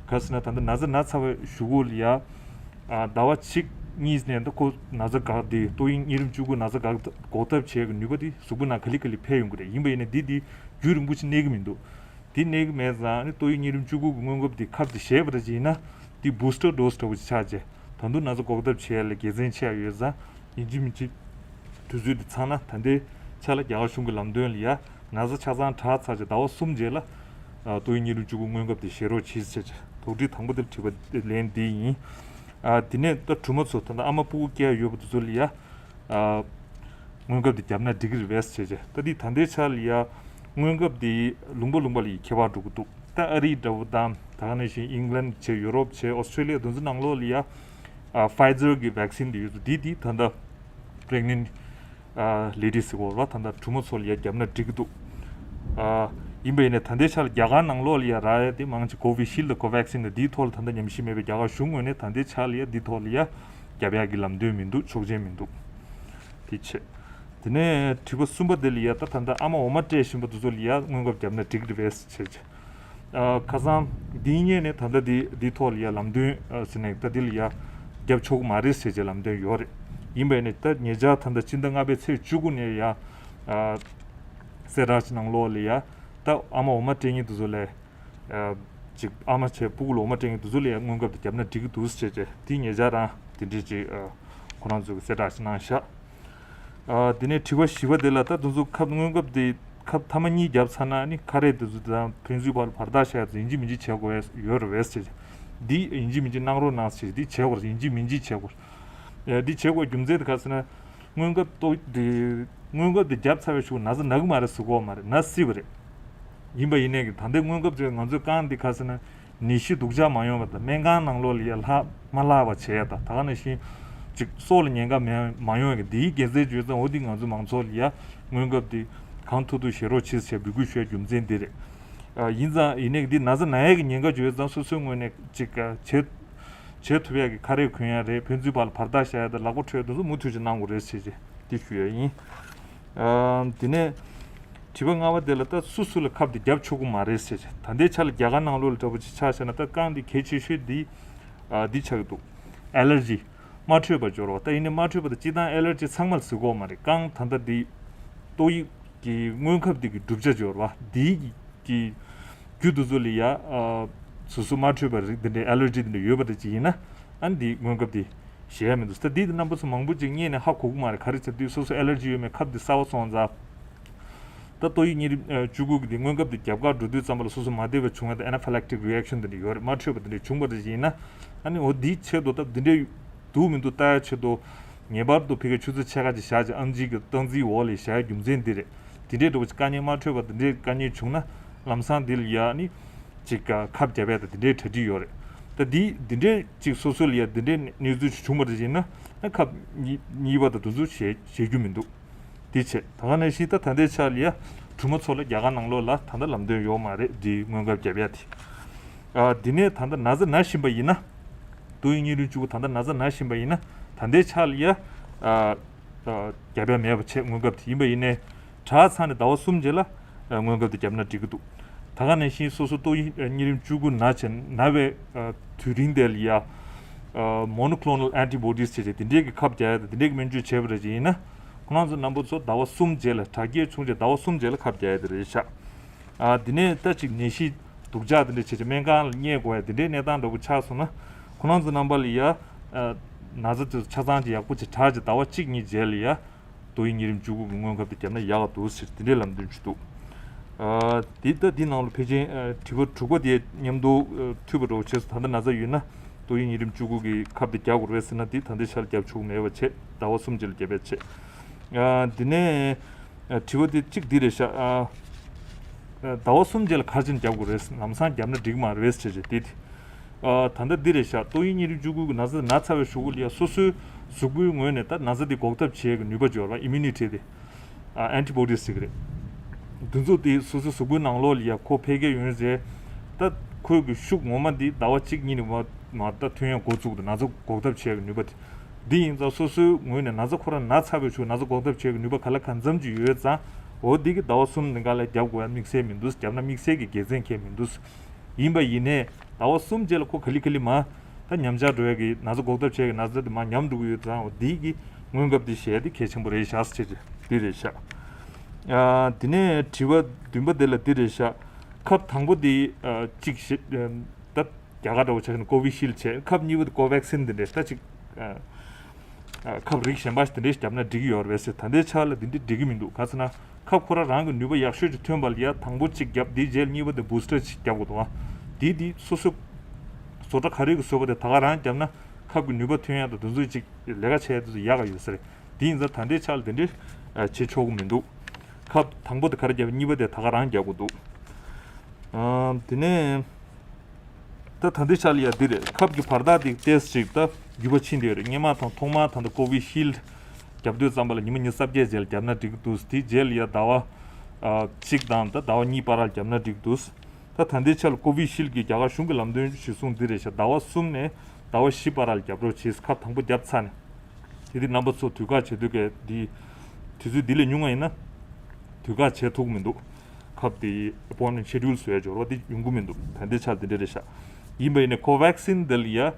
ག་ཟེར་ན་ད་ལྟ་ན་ཚ་ན་ཚ་བའི་གཞུག་གུ་ལ་ཡ། ཨ་ཟླ་བ་གཅིག་གཉིས་ནས་ད་ཁོ་ན་ཚ་འགག་འདི་ཏོག་དབྱིབས་གཉན་རིམས་བཅུ་དགུ་ན་ཚ་འགག་འགོག་ཐབས་བྱེད་ཀྱི་ནུས་པ་འདི་གཟུགས་པོ་ནང་ག་ལེ་ག་ལེ་འཕེལ་ཡོང་གི་རེད། ཡིན་པ་ཡིན་ན་འདི་འདི་རྒྱུན་རིང་པོ་ཞིག་གནས་ཀྱི་མི་འདུག་འདི་གནས་ཀྱི་མེད་ཙང་ཨ་ནི་ཏོག་དབྱིབས་གཉན་རིམས་བཅུ་དགུ་གི་སྔོན་འགོག་འདི་ཁབ་འདི་བཞེས་པ་འདྲ་ཅིག་ཡིན་ན་འདི་བུ་སི་ཊར་ཌོ་སི་འདྲ་པོ་ཅིག་ཆགས་བྱས་ད་དུང་ན་ཚ་འགོག་ཐབས་བྱེད་ཡ་ལ་དགེ་མཚན་ཆེ་བ་ཡོད་ཙང་ཡིན་གཅིག་མིན་གཅིག་དུས་ཚོད་འདི་ཚང་ན་ད་ལྟའི་ཆ་ལ་རྒྱ་གར་གཞུང་གི་ལམ་སྟོན་ལ་ཡ། ན་ཚ་ཆ་ཚང་དྲག་ཚར་རྗེས་ཟླ་བ་གསུམ་རྗེས་ལ་ཨ་ཏོག་དབྱིབས་གཉན་རིམས་བཅུ་དགུ་སྔོན་འགོག་དེ་བཞེས་རོགས་གྱིས་ཟེར་བྱས། དོགས་འདྲི་དང་པོ་དེར་དྲི་བ་ལན་འདི་ཡིན། ཨ་དེ་ནས་ད་གྲོགས་མོ་ཚོ་ད་ལྟ་ཨ་མ་སྤུ་གུ་སྐྱེ་ཡ་ཡོད་པ་དེ་ཚོ་ལ་ཡ་ཨ་སྔོན་འགོག་དེ་བརྒྱབ་ན་འགྲིག་གི་རེད་པས་ཟེར་བྱས། ད་འདི་ད་ལྟའི་ཆ་ལ་ཡ་སྔོན་འགོག་དེ་ལུང་པ་ལུང་པ་ལ་ཡ་ཁྱད་པར་འགྲོ་གི་འདུག་ད་ཨ་རི་འདྲ་བོ་དང་ད་ག་ནང་བཞིན་ཨིང་ལན་བྱས་ཡུ་རོབ་བྱས་ཨོ་སི་ཊྲེ་ལི་ཡ་དེ་ཚོ་ནང་ལོགས་ལ་ཡ་ཨ་ཕའི་ཛར་གི་ཝེག་སིན་དེ་ཡོད་ཚོ་འདི་འདི་ད་ལྟ་པི་རེག་ནེན་ཊི་ཨ་ལེ་ཌི་ཟེར་གོ་ར་ད་ལྟ་གྲོགས་མོ་ཚོ་ལ་ཡ་བརྒྱབ་ན་འགྲིག་གི་འདུག་ཨ་ཡིན་པ་ཡིན་ནའི་ད་ལྟའི་ཆ་ལ་རྒྱ་གར་ནང་ལོགས་ལ་ཡ་རག་ཡ་དེ་མང་ཆེ་ཀོ་བི་ཤིལ་དང་ཀོ་ཝེག་སིན་དང་འདིའི་ཐོག་ལ་ད་ལྟ་ཉམས་ཞིབ་མེད་པས་རྒྱ་གར་གཞུང་ངོས་ནས་ད་ལྟའི་ཆ་ལ་ཡ་འདིའི་ཐོག་ལ་ཡ་བརྒྱབ་ཡ་གི་ལམ་སྟོན་མི་འདུག་ཆོག་མཆན་མི་འདུག་དེ་བྱས། དེ་ནས་དྲི་བ་གསུམ་པ་དེ་ལ་ཡ་ད་ད་ལྟ་ཨ་མ་འོ་མ་སྤྲད་བཞིན་པ་དེ་ཚོ་ལ་ཡ་སྔོན་འགོག་བརྒྱབ་ན་འགྲིག་གི་རེད་པས་ཟེར་བྱས། ཨ་ཁ་སང་འདིའི་སྔོན་ནས་ད་ལྟ་འདི་འདིའི་ཐོག་ལ་ཡ་ལམ་སྟོན་ཨ་ཟེར་ནས་ད་འདི་ལ་ཡ་རྒྱབ་ཆོག་གི་མ་རེད་ཟེར་བྱས་ལམ་སྟོན་ཡོད་རེད། ཡིན་པས་ནས་ད་ཉེ་ཆར་ད་ལྟ་སྤྱི་ཟླ་ལྔ་པའི་ཚེས་བཅུ་དགུ་ནས་ཡ་ཨ་གསལ་བསྒྲགས་ནང་ལོགས་ལ་ཡ་ད་ཨ་མ་འོ་མ་སྤྲད་མཁན་དེ་ཚོ་ལ་ཨ་ཅིག་ཨ་མ་བྱས་སྤུ་གུ་ལ་འོ་མ་སྤྲད་མཁན་དེ་ཚོ་ལ་ཡ་སྔོན་འགོག་དེ་བརྒྱབ་ན་འགྲིག་གི་འདུག་ཟེར་བྱས་དེ་ཉེ་ཆར་རང་དེ་འདྲས་ཅིག་ཨ་ཁོ་རང་ཚོས་གསལ་བསྒྲགས་ཤིག་གནང་བཞག་ཨ་དེ་ནས་དྲི་བ་བཞི་པ་དེ་ལ་ད་དེ་ཚོ་ཁབ་སྔོན་ཁབ་དེ་ཁབ་ཐ་མ་གཉིས་བརྒྱབ་ཚར་ན་ནི་ཁ་རས་དེ་ཚོ་དང་ཕན་ཚུན་བར་ལ་བར་ཐག་བཞག་ཡ་ཚོ་ཡིན་གཅིག་མིན་གཅིག་བྱེད་དགོས་ཡོད་རེད་པས་ཟེར། འདི་ཡིན་གཅིག་མིན་གཅིག་གནང་རོགས་གནང་ཟེར། འདི་བྱེད་དགོས་རེད། ཡིན་གཅིག་མིན་གཅིག་བྱེད་དགོས་རེད། ཨ་འདི་བྱེད་དགོས་རྒྱུ་མཚན་དེ་ག་ཟེར་ན་སྔོན་ཁབ་ཏོ་དེ་སྔོན་ཁབ་དེ་བརྒྱབ་ཚར་བའི་གཞུག་ན་ཚ་ན་གི་མ་རེད་ཟེར་གོ་མ་རེད། ན་སྲིད་པ་རེད། ཡིན་པ་ཡིན་ནས་ཀྱི་ད་ལྟའི་སྔོན་ཁབ་དེ་ང་ཚོས་བཀང་འདི་ག་ཟེར་ན། ནད་གཞི་སྡུག་ཅག་མ་ཡོང་བ་དང་སྨན་ཁང་ནང་ལོགས་ལ་ཡ་ལྷག་མ་ལྷག་པ་བྱས་ཡ་དང་ད་ག་ནང་བཞིན་ཅིག་སྲོག་ལ་ཉེན་ཁ་མེད་མ་ཡོང་ཡ་གི་འདིའི་དགེ་མཚན་བརྗོད་ཙང་འོ་འདི་ང་ཚོ་མང་ཚོགས་ལ་ཡ་སྔོན་ཁབ་འདི་གང་ཐུབ་ཐུབ་བཞེས་རོགས་བྱེད་ཟེར་འབོད་སྐུལ་ཞུ་ཡ་རྒྱུ་མཚན་འདི་རེད། ཨ་ཡིན་ཙང་ཡིན་ནའི་འདི་ན་ཚ་ན་ཡ་གི་ཉེན་ཁ་བརྗོད་ཙང་སོ་སོའི་ངོས་ནས་ཅིག་བྱེད་བྱེད་ཐུབ་ཡ་གི་ཁ་རས་གོན་ཡ་རེད། ཕན་ཚུན་བར་ལ་བར་ཐག་བཞག་ཡ་དང་ལག་པ་འཁྲུ་ཡ་དེ་ཚོ་མུ་མཐུད་ཅིག་གནང་དགོས་རེད་ཟེར་གྱི། དེ་ཞུ་ཡ་ཡིན། ཨ། དེ་ནས་དྲི་བ་ལྔ་པ་དེ་ལ་ད་སུ་སུ་ལ་ཁབ་དེ་བརྒྱབ་ཆོག་གི་མ་རེད་ཟེར། ད་ལྟའི་ཆ་ལ་རྒྱ་གར་ནང་ལོགས་ལ་འདྲ་པོ་ཅིག་ཆ་བཞག་ན། ད་རྐང་དེ་གལ་ཆེ་ཤོས་འདི་ཨ་འདི་ཆགས་ཀྱི་འདུག་ཨེ་ལར་ཇི། མ་འཕྲོད་པ་སྦྱོར་བ། ད་ཡིན་ནའི་མ་འཕྲོད་པ་དང་སྤྱིར་བཏང་ཨེ་ལར་ཇི་ཚང་མ་ལ་ཟེར་གྱི་ཡོད་མ་རེད། རྐང་ད་ལྟ་འདི་ཏོག་དབྱིབས་ཀྱི་སྔོན་ཁབ་འདི་གི་གྲུབ་ཆ་སྦྱོར་བ་འདི་གི་རྒྱུ་དེ་ཚོ་ལ་ཡ། ཨ། སོ་སོ་མ་འཕྲོད་པ་རིགས་འདི་འདྲའི་ཨེ་ལར་ཇི་འདི་འདྲ་ཡོད་པ་འདྲ་ཅིག་ཡིན་ན། ཨ་ནི་འདི་སྔོན་ཁབ་འདི་བཞེས་ཡ་མི་འདུག་ད་འདི་དེ་རྣམ་པ་ཚོ་མང་པོ་ཅིག་རྙེད་ནས་ཧ་གོ་གི་མ་རེད། ག་རེ་ཟེར་དུས་སོ་སོ་ཨེ་ལར་ཇི་ཡོད་མེད། ཁབ་འདི་གསར་པ་སོང་ཙང་། ད་ཏོག་དབྱིབས་གཉན་རིམས་ཨ་བཅུ་དགུ་གི་འདི་སྔོན་ཁབ་འདི་རྒྱབ་ཁར་འགྲོ་དུས་ཙམ་པ་ལ་སོ་སོ་མ་བདེ་བ་བྱུང་ཡ་དང་། ཨེ་ན་ཕི་ལེག་ཊིག་རི་ཨེག་ཤན་འདི་འདྲ་ཡོད་རེད། མ་འཕྲོད་པ་འདི་འདྲ་བྱུང་བ་འདྲ་ཅིག་ཡིན་ན། ཨ་ནི་འོ་འདིའི་ཆེད་དུ་ད་འདི་འདྲའི་འདུག་མི་འདུག་ལྟ་ཡ་ཆེད་དུ། ངེས་པར་དུ་ཕ་གིར་ཆུ་ཚོད་ཕྱེད་ཀ་ཅིག་བཞག་ཅིག་ཨེམ་ཆི་གི་སྟངས་འཛིན་འོག་ལ་བཞག་ཡ་རྒྱུ་མཚན་འདི་རེད། དེ་འདྲའི་འདྲ་པོ་ཅིག་དཀའ་ངལ་མ་འཕྲོད་པ་དེ་འདྲའི་དཀའ་ངལ་བྱུང་ན། ལམ་སང་འདི་ལ་ཡ་ནི་ཅིག་ཁབ་བརྒྱབ་ཡ་དང་དེ་འདྲའི་གྲ་སྒྲིག་ཡོད་རེད། ད་འདི་འདི་འདྲའི་ཅིག་སོ་སོ་ལ་ཡ་དེ་འདྲའི་གནས་ཚུལ་ཅིག་བྱུང་བ་འདྲ་ཅིག་ཡིན་ན། ཨ་ཁབ་གཉིས་གཉིས་པ་དང་དེ་ཚོ་བཞེས་བཞེས་རྒྱུ་མི་འདུག་དེ་བྱས། ད་ག་ནང་བཞིན་ད་ད་ལྟའི་ཆ་ལ་ཡ་གྲོང་མི་ཚོ་ལ་རྒྱ་གར་ནང་ལོགས་ལ་ད་ལྟ་ལམ་སྟོན་ཡོད་མ་རེད། འདི་སྔོན་ཁབ་བརྒྱབ་ཡ་དེ། ཨ། འདི་ནས་ད་ལྟ་ན་ཚ་ན་བཞིན་པ་ཡིན་ན། ཏོག་དབྱིབས་གཉན་རིམས་བཅུ་དགུ་ད་ལྟ་ན་ཚ་ན་བཞིན་པ་ཡིན་ན། ད་ལྟའི་ཆ་ལ་ཡ། ཨ། ཨ། བརྒྱབ་ཡ་མེད་པ་བྱས། སྔོན་ཁབ་དེ་ཡིན་པ་ཡིན་ནའི། དྲག་ཚར་ནས་ཟླ་བ་གསུམ་རྗེས་ལ། ཨ། སྔོན་ཁབ་དེ་བརྒྱབ་ན་འགྲིག་གི་འདུག་ད་ག་ནང་བཞིན་སོ་སོ་ཏོག་དབྱིབས་གཉན་རིམས་བཅུ་དགུ་ན་བྱས་ན་བའི། ཨ། དུས་རིང་དེ་ལ་ཡ། ཨ། མོ་ནོ་ཁོ་ལོ་ནལ་ཨན་ཊི་བོ་ཌིས་བྱས་བྱས་དེ་འདྲའི་གི་ཁབ་རྒྱག་ཡ་དང་དེ་འདྲའི་གི་སྨན་བཅོས་བྱས་པ་རེད་ཅིག་ཡིན་ན། ཁོ་རང་ཚོ་རྣམ་པ་ཚོ་ཟླ་བ་གསུམ་རྗེས་ལ། དྲག་སྐྱེད་བྱུང་རྗེས་ཟླ་བ་གསུམ་རྗེས་ལ་ཁབ་རྒྱག་ཡ་དེ་རེད་ཤག་ཨ། དེ་ནས་ད་ཅིག་ནད་གཞི་སྡུག་ཅག་དེ་འདྲ་བྱས་བྱས་སྨན་ཁང་ལ་བསྙལ་དགོས་ཡ་དེ་འདྲའི་གནས་སྟངས་འདྲ་པོ་ཆགས་སོང་ན། ཁོ་རང་ཚོ་རྣམ་པ་ལ་ཡ། ཨ། ན་ཚ་དེ་ཚོ་ཆ་ཚང་ཅིག་ཡག་པོ་ཅིག་དྲག་རྗེས་ཟླ་བ་གཅིག་གཉིས་རྗེས་ལ་ཡ། ཏོག་དབྱིབས་གཉན་རིམས་བཅུ་དགུ་གི་སྔོན་ཁབ་དེ་བརྒྱབ་ན་ཡག་ག་འདུག་ཟེར་དེ་འདྲའི་ལམ་སྟོན་ཅིག་འདུག་ཨ། དེ་ད་འདི་ནང་ལ་ཕལ་ཆེར། ཨ། དྲི་བ་དྲུག་པ་དེ་མཉམ་དུ། ཨ། མཐུད་པ་འདྲ་པོ་བྱས་སོང་། ད་ལྟ་ན་ཚ་ཡོད་ན་ཏོག་དབྱིབས་གཉན་རིམས་བཅུ་དགུ་གི་ཁབ་དེ་རྒྱག་དགོས་རེད་ཟེར་ན། དེ་ད་ལྟའི་ཆར་རྒྱབ་ཆོག་མེད་པ་བྱས། ཟླ་བ་གསུམ་རྗེས་ལ་རྒྱབ་ཡ་བྱས། ཨ། དེ་ནས། ཨ། དྲི་བ་དེ་གཅིག་འདི་རེད་ཤག་ཨ། ཨ། ཟླ་བ་གསུམ་རྗེས་ལ་ག་རེ་བྱས་ནས་རྒྱབ་དགོས་རེད། ལམ་སང་རྒྱབ་ན་འགྲིག་མ་རེད་ཟེར་བྱས་དེ་དེ། ཨ། ད་ལྟ་འདི་རེད་ཤག་ཏོག་དབྱིབས་གཉན་རིམས་བཅུ་དགུ་གི་ན་ཚ་ན་ཚར་བའི་གཞུག་གུ་ལ་ཡ་སོ་སོའི་གཟུགས་པོའི་ངོས་ནས་ད་ན་ཚ་དེ་འགོག་ཐབས་བྱེད་ཀྱི་ནུས་པ་སྦྱོར་བ། ཨི་མུ་ནི་ཊི་དེ། ཨ། ཨན་ཊི་བོ་ཌིས་ཟེར་གི་རེད། འདི་ཚོ་དེ་སོ་སོའི་གཟུགས་པོའི་ནང་ལོགས་ལ་ཡ་ཁོ་འཕེལ་རྒྱས་ཡོང་རྗེས། ད་ཁོའི་གི་ཤུགས་ངོ་མ་འདི་ཟླ་བ་གཅིག་གཉིས་ནས་མར་མར་ད་ཐོན་ཡ་འགོ་བཙུགས་འདུག་ན་ཚ་འགོག་ཐབས་བྱེད་ཀྱི་ནུས་པ་དེ། འདི་ཡིན་ཙང་སོ་སོའི་ངོས་ནས་ན་ཚ་ཁོ་རང་ན་ཚར་བའི་གཞུག་ན་ཚ་འགོག་ཐབས་བྱེད་ཀྱི་ནུས་པ་ག་ལ་གང་འཚམ་ཅིག་ཡོད་ཙང་། འོ་འདི་གི་ཟླ་བ་གསུམ་ནང་ལ་རྒྱབ་དགོས་ཡ་དམིགས་བསལ་མི་འདུག་རྒྱབ་ན་དམིགས་བསལ་གྱི་དགེ་མཚན་གང་ཡང་མི་འདུག་ཡིན་པ་ཡིན་ནའི་ཟླ་བ་གསུམ་རྗེས་ལ་ཁོ་ག་ལེ་ག་ལེ་མར་ད་ཉམས་ཆག་འགྲོ་ཡ་གི་ན་ཚ་འགོག་ཐབས་བྱེད་ཀྱི་ན་ཚ་དེ་མར་ཉམས་འགྲོ་གི་ཡོད་ཙང་། འོ་འདི་གི་སྔོན་ཁབ་དེ་བཞེས་ཡ་དེ་གལ་ཆེན་པོ་རེད་ཤག་ཟེར་བྱས་འདི་རེད་ཤག་ཨ། དེ་ནས་དྲི་བ་བདུན་པ་དེ་ལ་འདི་རེད་ཤག་ཁབ་དང་པོ་དེ། ཨ། གཅིག་བཞེས། ཨ། ད་རྒྱ་གར་འདྲ་པོ་ཆ་བཞག་ན་ཀོ་བི་ཤིལ་ཌི་བྱས། ཁབ་གཉིས་པ་དེ་ཀོ་ཝེག་སིན་དེ་འདྲས་ད་ཅིག་ཨ། ཨ། ཁབ་རིགས་གཞན་པ་ཞིག་དེ་འདྲས་ཞིག་བརྒྱབ་ན་འགྲིག་གི་ཡོད་རེད་ཟེར། ད་ལྟའི་ཆ་ལ་འདི་འདྲས་འགྲིག་གི་མི་འདུག་ག་ཟེར་ན་ཁབ་ཁོ་རང་རང་གི་ནུས་པ་ཡག་ཤོས་ཅིག་ཐོན་པ་ལ་ཡ་དང་པོ་གཅིག་བརྒྱབ། དེའི་རྗེས་ལ་གཉིས་པ་དེ་བུ་སི་ཊར་ཅིག་བརྒྱབ་དགོས་འདུག་ཨ། དེ་དེ་སོ་སོ་བཟོ་གྲྭ་ག་རེ་གི་བཟོས་པ་དེ་ད་ག་རང་བརྒྱབ་ན་ཁབ་ཀྱི་ནུས་པ་ཐོན་ཡ་དང་དེ་ཚོ་ཅིག་ལས་ཀ་བྱེད་ཡ་དེ་ཚོ་ཡག་ག་ཡོད་ས་རེད། དེ་ཡིན་ཙང་ད་ལྟའི་ཆ་ལ་དེ་འདྲས་བྱེད་ཆོག་གི་མི་འདུག་ཁབ་དང་པོ་དེ་ག་རེ་བརྒྱབ། གཉིས་པ་དེ་ད་ག་རང་རྒྱག་དགོས་འདུག་ཨ། དེ་ནས་ད་ད་ལྟའི་ཆ་ལ་ཡ་འདི་རེད། ཁབ་ཀྱི་བར་ཐག་དེ་ཏོག་ཙམ་ཅིག་ད་རྒྱུས་པ་ཕྱིན་བསྡད་ཡོད་རེད། སྔོན་མ་དང་ཐོག་མར་ད་ལྟ་ཀོ་བི་ཤིལ་ཌི་བརྒྱབ་དུས་ཙམ་པ་ལ་ཉི་མ་ཉི་ཤུ་རྩ་བརྒྱད་རྗེས་ལ་བརྒྱབ་ན་འགྲིག་གི་འདུག་དེའི་རྗེས་ལ་ཡ་ཟླ་བ། ཨ། གཅིག་དང་ད་ཟླ་བ་གཉིས་བར་ལ་བརྒྱབ་ན་འགྲིག་གི་འདུག་ད་ད་ལྟའི་ཆ་ལ་ཀོ་བི་ཤིལ་ཌི་གི་རྒྱ་གར་གཞུང་གི་ལམ་སྟོན་གཞིར་བཟུང་འདི་རེད་ཤག་ཟླ་བ་གསུམ་ནས་ཟླ་བ་བཞི་བར་ལ་རྒྱབ་རོགས་བྱེད། ཁབ་དང་པོ་བརྒྱབ་ཚར་ནས། དེ་དུས་རྣམ་པ་ཚོ་དུས་བཀག་བྱེད་དུས་ཀའི་འདི་དུས་ཚོད་འདི་ལས་ཉུང་བ་ཡིན་ན་དུས་བཀག་བྱེད་ཐུབ་ཀྱི་མི་འདུག་ཁབ་དེ་ཨེ་པོའིན་མེན་ཊི་ཤེ་ཌུལ་བཟོ་ཡ་སྦྱོར་བ་དེ་ཡོང་གི་མི་འདུག་ད་ལྟའི་ཆར་དེ་འདྲ་རེད་ཤག་ཡིན་པ་ཡིན་ནའི་ཀོ་ཝེག་སིན་འདི་ལ་ཡ་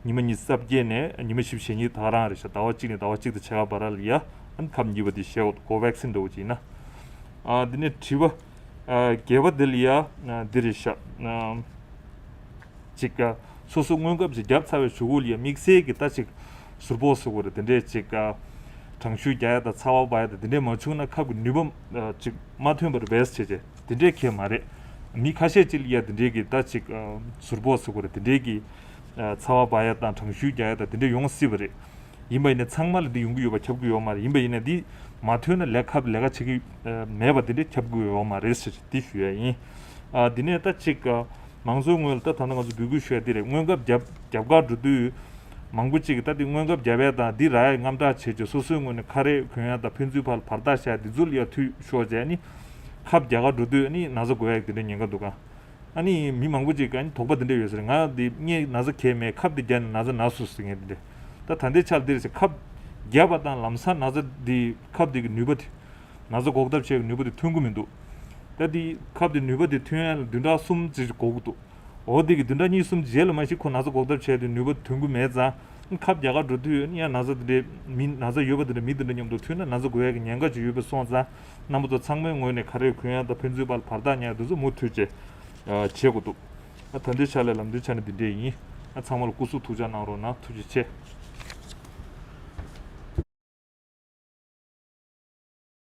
ཉི་མ་ཉི་ཤུ་རྩ་བརྒྱད་ནས་ཉི་མ་བཞི་བཅུ་ཞེ་གཉིས་ད་ག་རང་རེད་ཤག་ཟླ་བ་གཅིག་ནས་ཟླ་བ་གཅིག་དང་ཕྱེད་ཀ་བར་ལ་ཡ་ཨ་ནི་ཁབ་གཉིས་པ་དེ་བཞེས་འོ། ཀོ་ཝེག་སིན་འདྲ་བོ་ཅིག་ཡིན་ན། ཨ། དེ་ནས་དྲི་བ། ཨ། བརྒྱད་པ་དེ་ལ་ཡ། ཨ། འདི་རེད་ཤག་ཨ། ཅིག་ཨ། སོ་སོ་སྔོན་ཁབ་ཅིག་བརྒྱབ་ཚར་བའི་གཞུག་གུ་ལ་ཡ་དམིགས་བསལ་གྱི་ད་ཅིག་ཟུར་ཕོག་ཟེར་དགོས་རེད། དེ་འདྲས་ཅིག་ཨ། གྲང་ཤུར་རྒྱག་ཡ་དང་ཚ་བ་འབར་ཡ་དང་དེ་འདྲས་མ་བྱུང་ན་ཁབ་ཀྱི་ནུས་པ། ཨ། ཅིག་མ་ཐོན་པ་རེད་པས་ཟེར་བྱས་དེ་འདྲས་གང་ཡང་མ་རེད། མི་ཁ་ཤས་ཅིག་ལ་ཡ་དེ་འདྲས་ཀྱི་ད་ཅིག་ཨ། ཟུར་ཕོག་ཟེར་དགོས་རེད། དེ་འདྲས་ཀྱི་ཨ། ཚ་བ་འབར་ཡ་དང་གྲང་ཤུར་རྒྱག་ཡ་དང་དེ་འདྲས་ཡོང་སྲིད་པ་རེད། ཡིན་པ་ཡིན་ན་ཚང་མ་ལ་འདི་ཡོང་གི་ཡོད་པ་ཁྱབ་ཀྱི་ཡོད་མ་རེད། ཡིན་པ་ཡིན་ན་འདི་མ་ཐོན་ན་ལས་ཁབ་ལས་ཀ་བྱེད་ཀྱི་མེད་པ་དེ་འདྲ་ཁྱབ་ཀྱི་ཡོད་མ་རེད་ཟེར་འདི་ཞུ་ཡ་ཡིན། ཨ། འདི་ནས་ད་ཅིག་ཨ། མང་གཙོའི་ངོས་ལ་ད་ད་ནང་ང་ཚོ་འབོད་སྐུལ་ཞུ་ཡ་འདི་རེད། སྔོན་ཁབ་རྒྱབ་རྒྱབ་གར་འགྲོ་དུས་མང་པོ་ཅིག་གིས་ད་འདི་སྔོན་ཁབ་རྒྱབ་ཡ་དང་འདི་རག་ཡ་དངངས་སྐྲག་བྱེད་ཀྱི། སོ་སོའི་ངོས་ནས་ཁ་རས་གོན་ཡ་དང་ཕན་ཚུན་བར་ལ་བར་ཐག་བཞག་ཡ་འདི་ཚོ་ལ་ཡ་འཐུས་ཤོར་བྱས་ནི་ཁབ་རྒྱག་གར་འགྲོ་དུས་ནི་ན་ཚ་འགོས་ཡ་འདི་འདྲ་ཉེན་ཁ་འདུག་ག་ཨ་ནི་མི་མང་པོ་ཅིག་གིས་ཨ་ནི་དོགས་པ་འདི་འདྲ་ཡོད་ས་རེད། ང་འདི་ངས་ན་ཚ་གང་ཡང་མེད། ཁབ་འདི་བརྒྱབ་ནས་ན་ཚ་ན་སོང་ཟེར་མཁན་འདི་འདྲ། ད་ད་ལྟའི་ཆར་འདིར་ཟེར་ཁབ་ བརྒྱབ་པ་དང་ལམ་སང་ན་ཚ་འདི་ཁབ་འདི་གི་ནུས་པ་དེ། ན་ཚ་འགོག་ཐབས་བྱེད་ཀྱི་ནུས་པ་དེ་ཐོན་གྱི་མི་འདུག་ད་འདི་ཁབ་འདི་ནུས་པ་དེ་ཐོན་ཡ་ལ་བདུན་ཕྲག་གསུམ་ཙམ་ཞིག་འགོར་གྱི་འདུག་འོ་འདི་གི་བདུན་ཕྲག་གཉིས་གསུམ་རྗེས་ལ་མ་གཞི་ཁོ་ན་ཚ་འགོག་ཐབས་བྱས་ཏེ་ནུས་པ་ཐོན་གྱི་མེད་ཙང་། ཁབ་རྒྱག་གར་འགྲོ་དུས་ཡང་ན་ཚ་འདི་འདྲའི་མི་ན་ཚ་ཡོད་པ་འདི་འདྲ་མི་འདི་འདྲ་མཉམ་དུ་ཐུག་ན་ན་ཚ་འགོས་ཡ་གི་ཉེན་ཁ་ཅིག་ཡོད་པ་སོང་ཙང་། རྣམ་པ་ཚོ་ཚང་མའི་ངོས་ནས་ག་རེ་གོན་ཡ་དང་ཕན་ཚུན་བར་བར་ཐག་ཉར་དེ་ཚོ་མུ་མཐུད་བྱས་བྱེད་དགོས་འདུག་ཨ་ད་ལྟའི་ཆ་ལ་ལམ་སྟོན་ཆ་ནས་འདི་འདྲས་ཡིན། ཨ་ཚང་མ་ལ་སྐུ་གཟུགས་ཐུགས་ཅག་གནང་རོགས་གནང་། ཐུགས་རྗེ་ཆེ།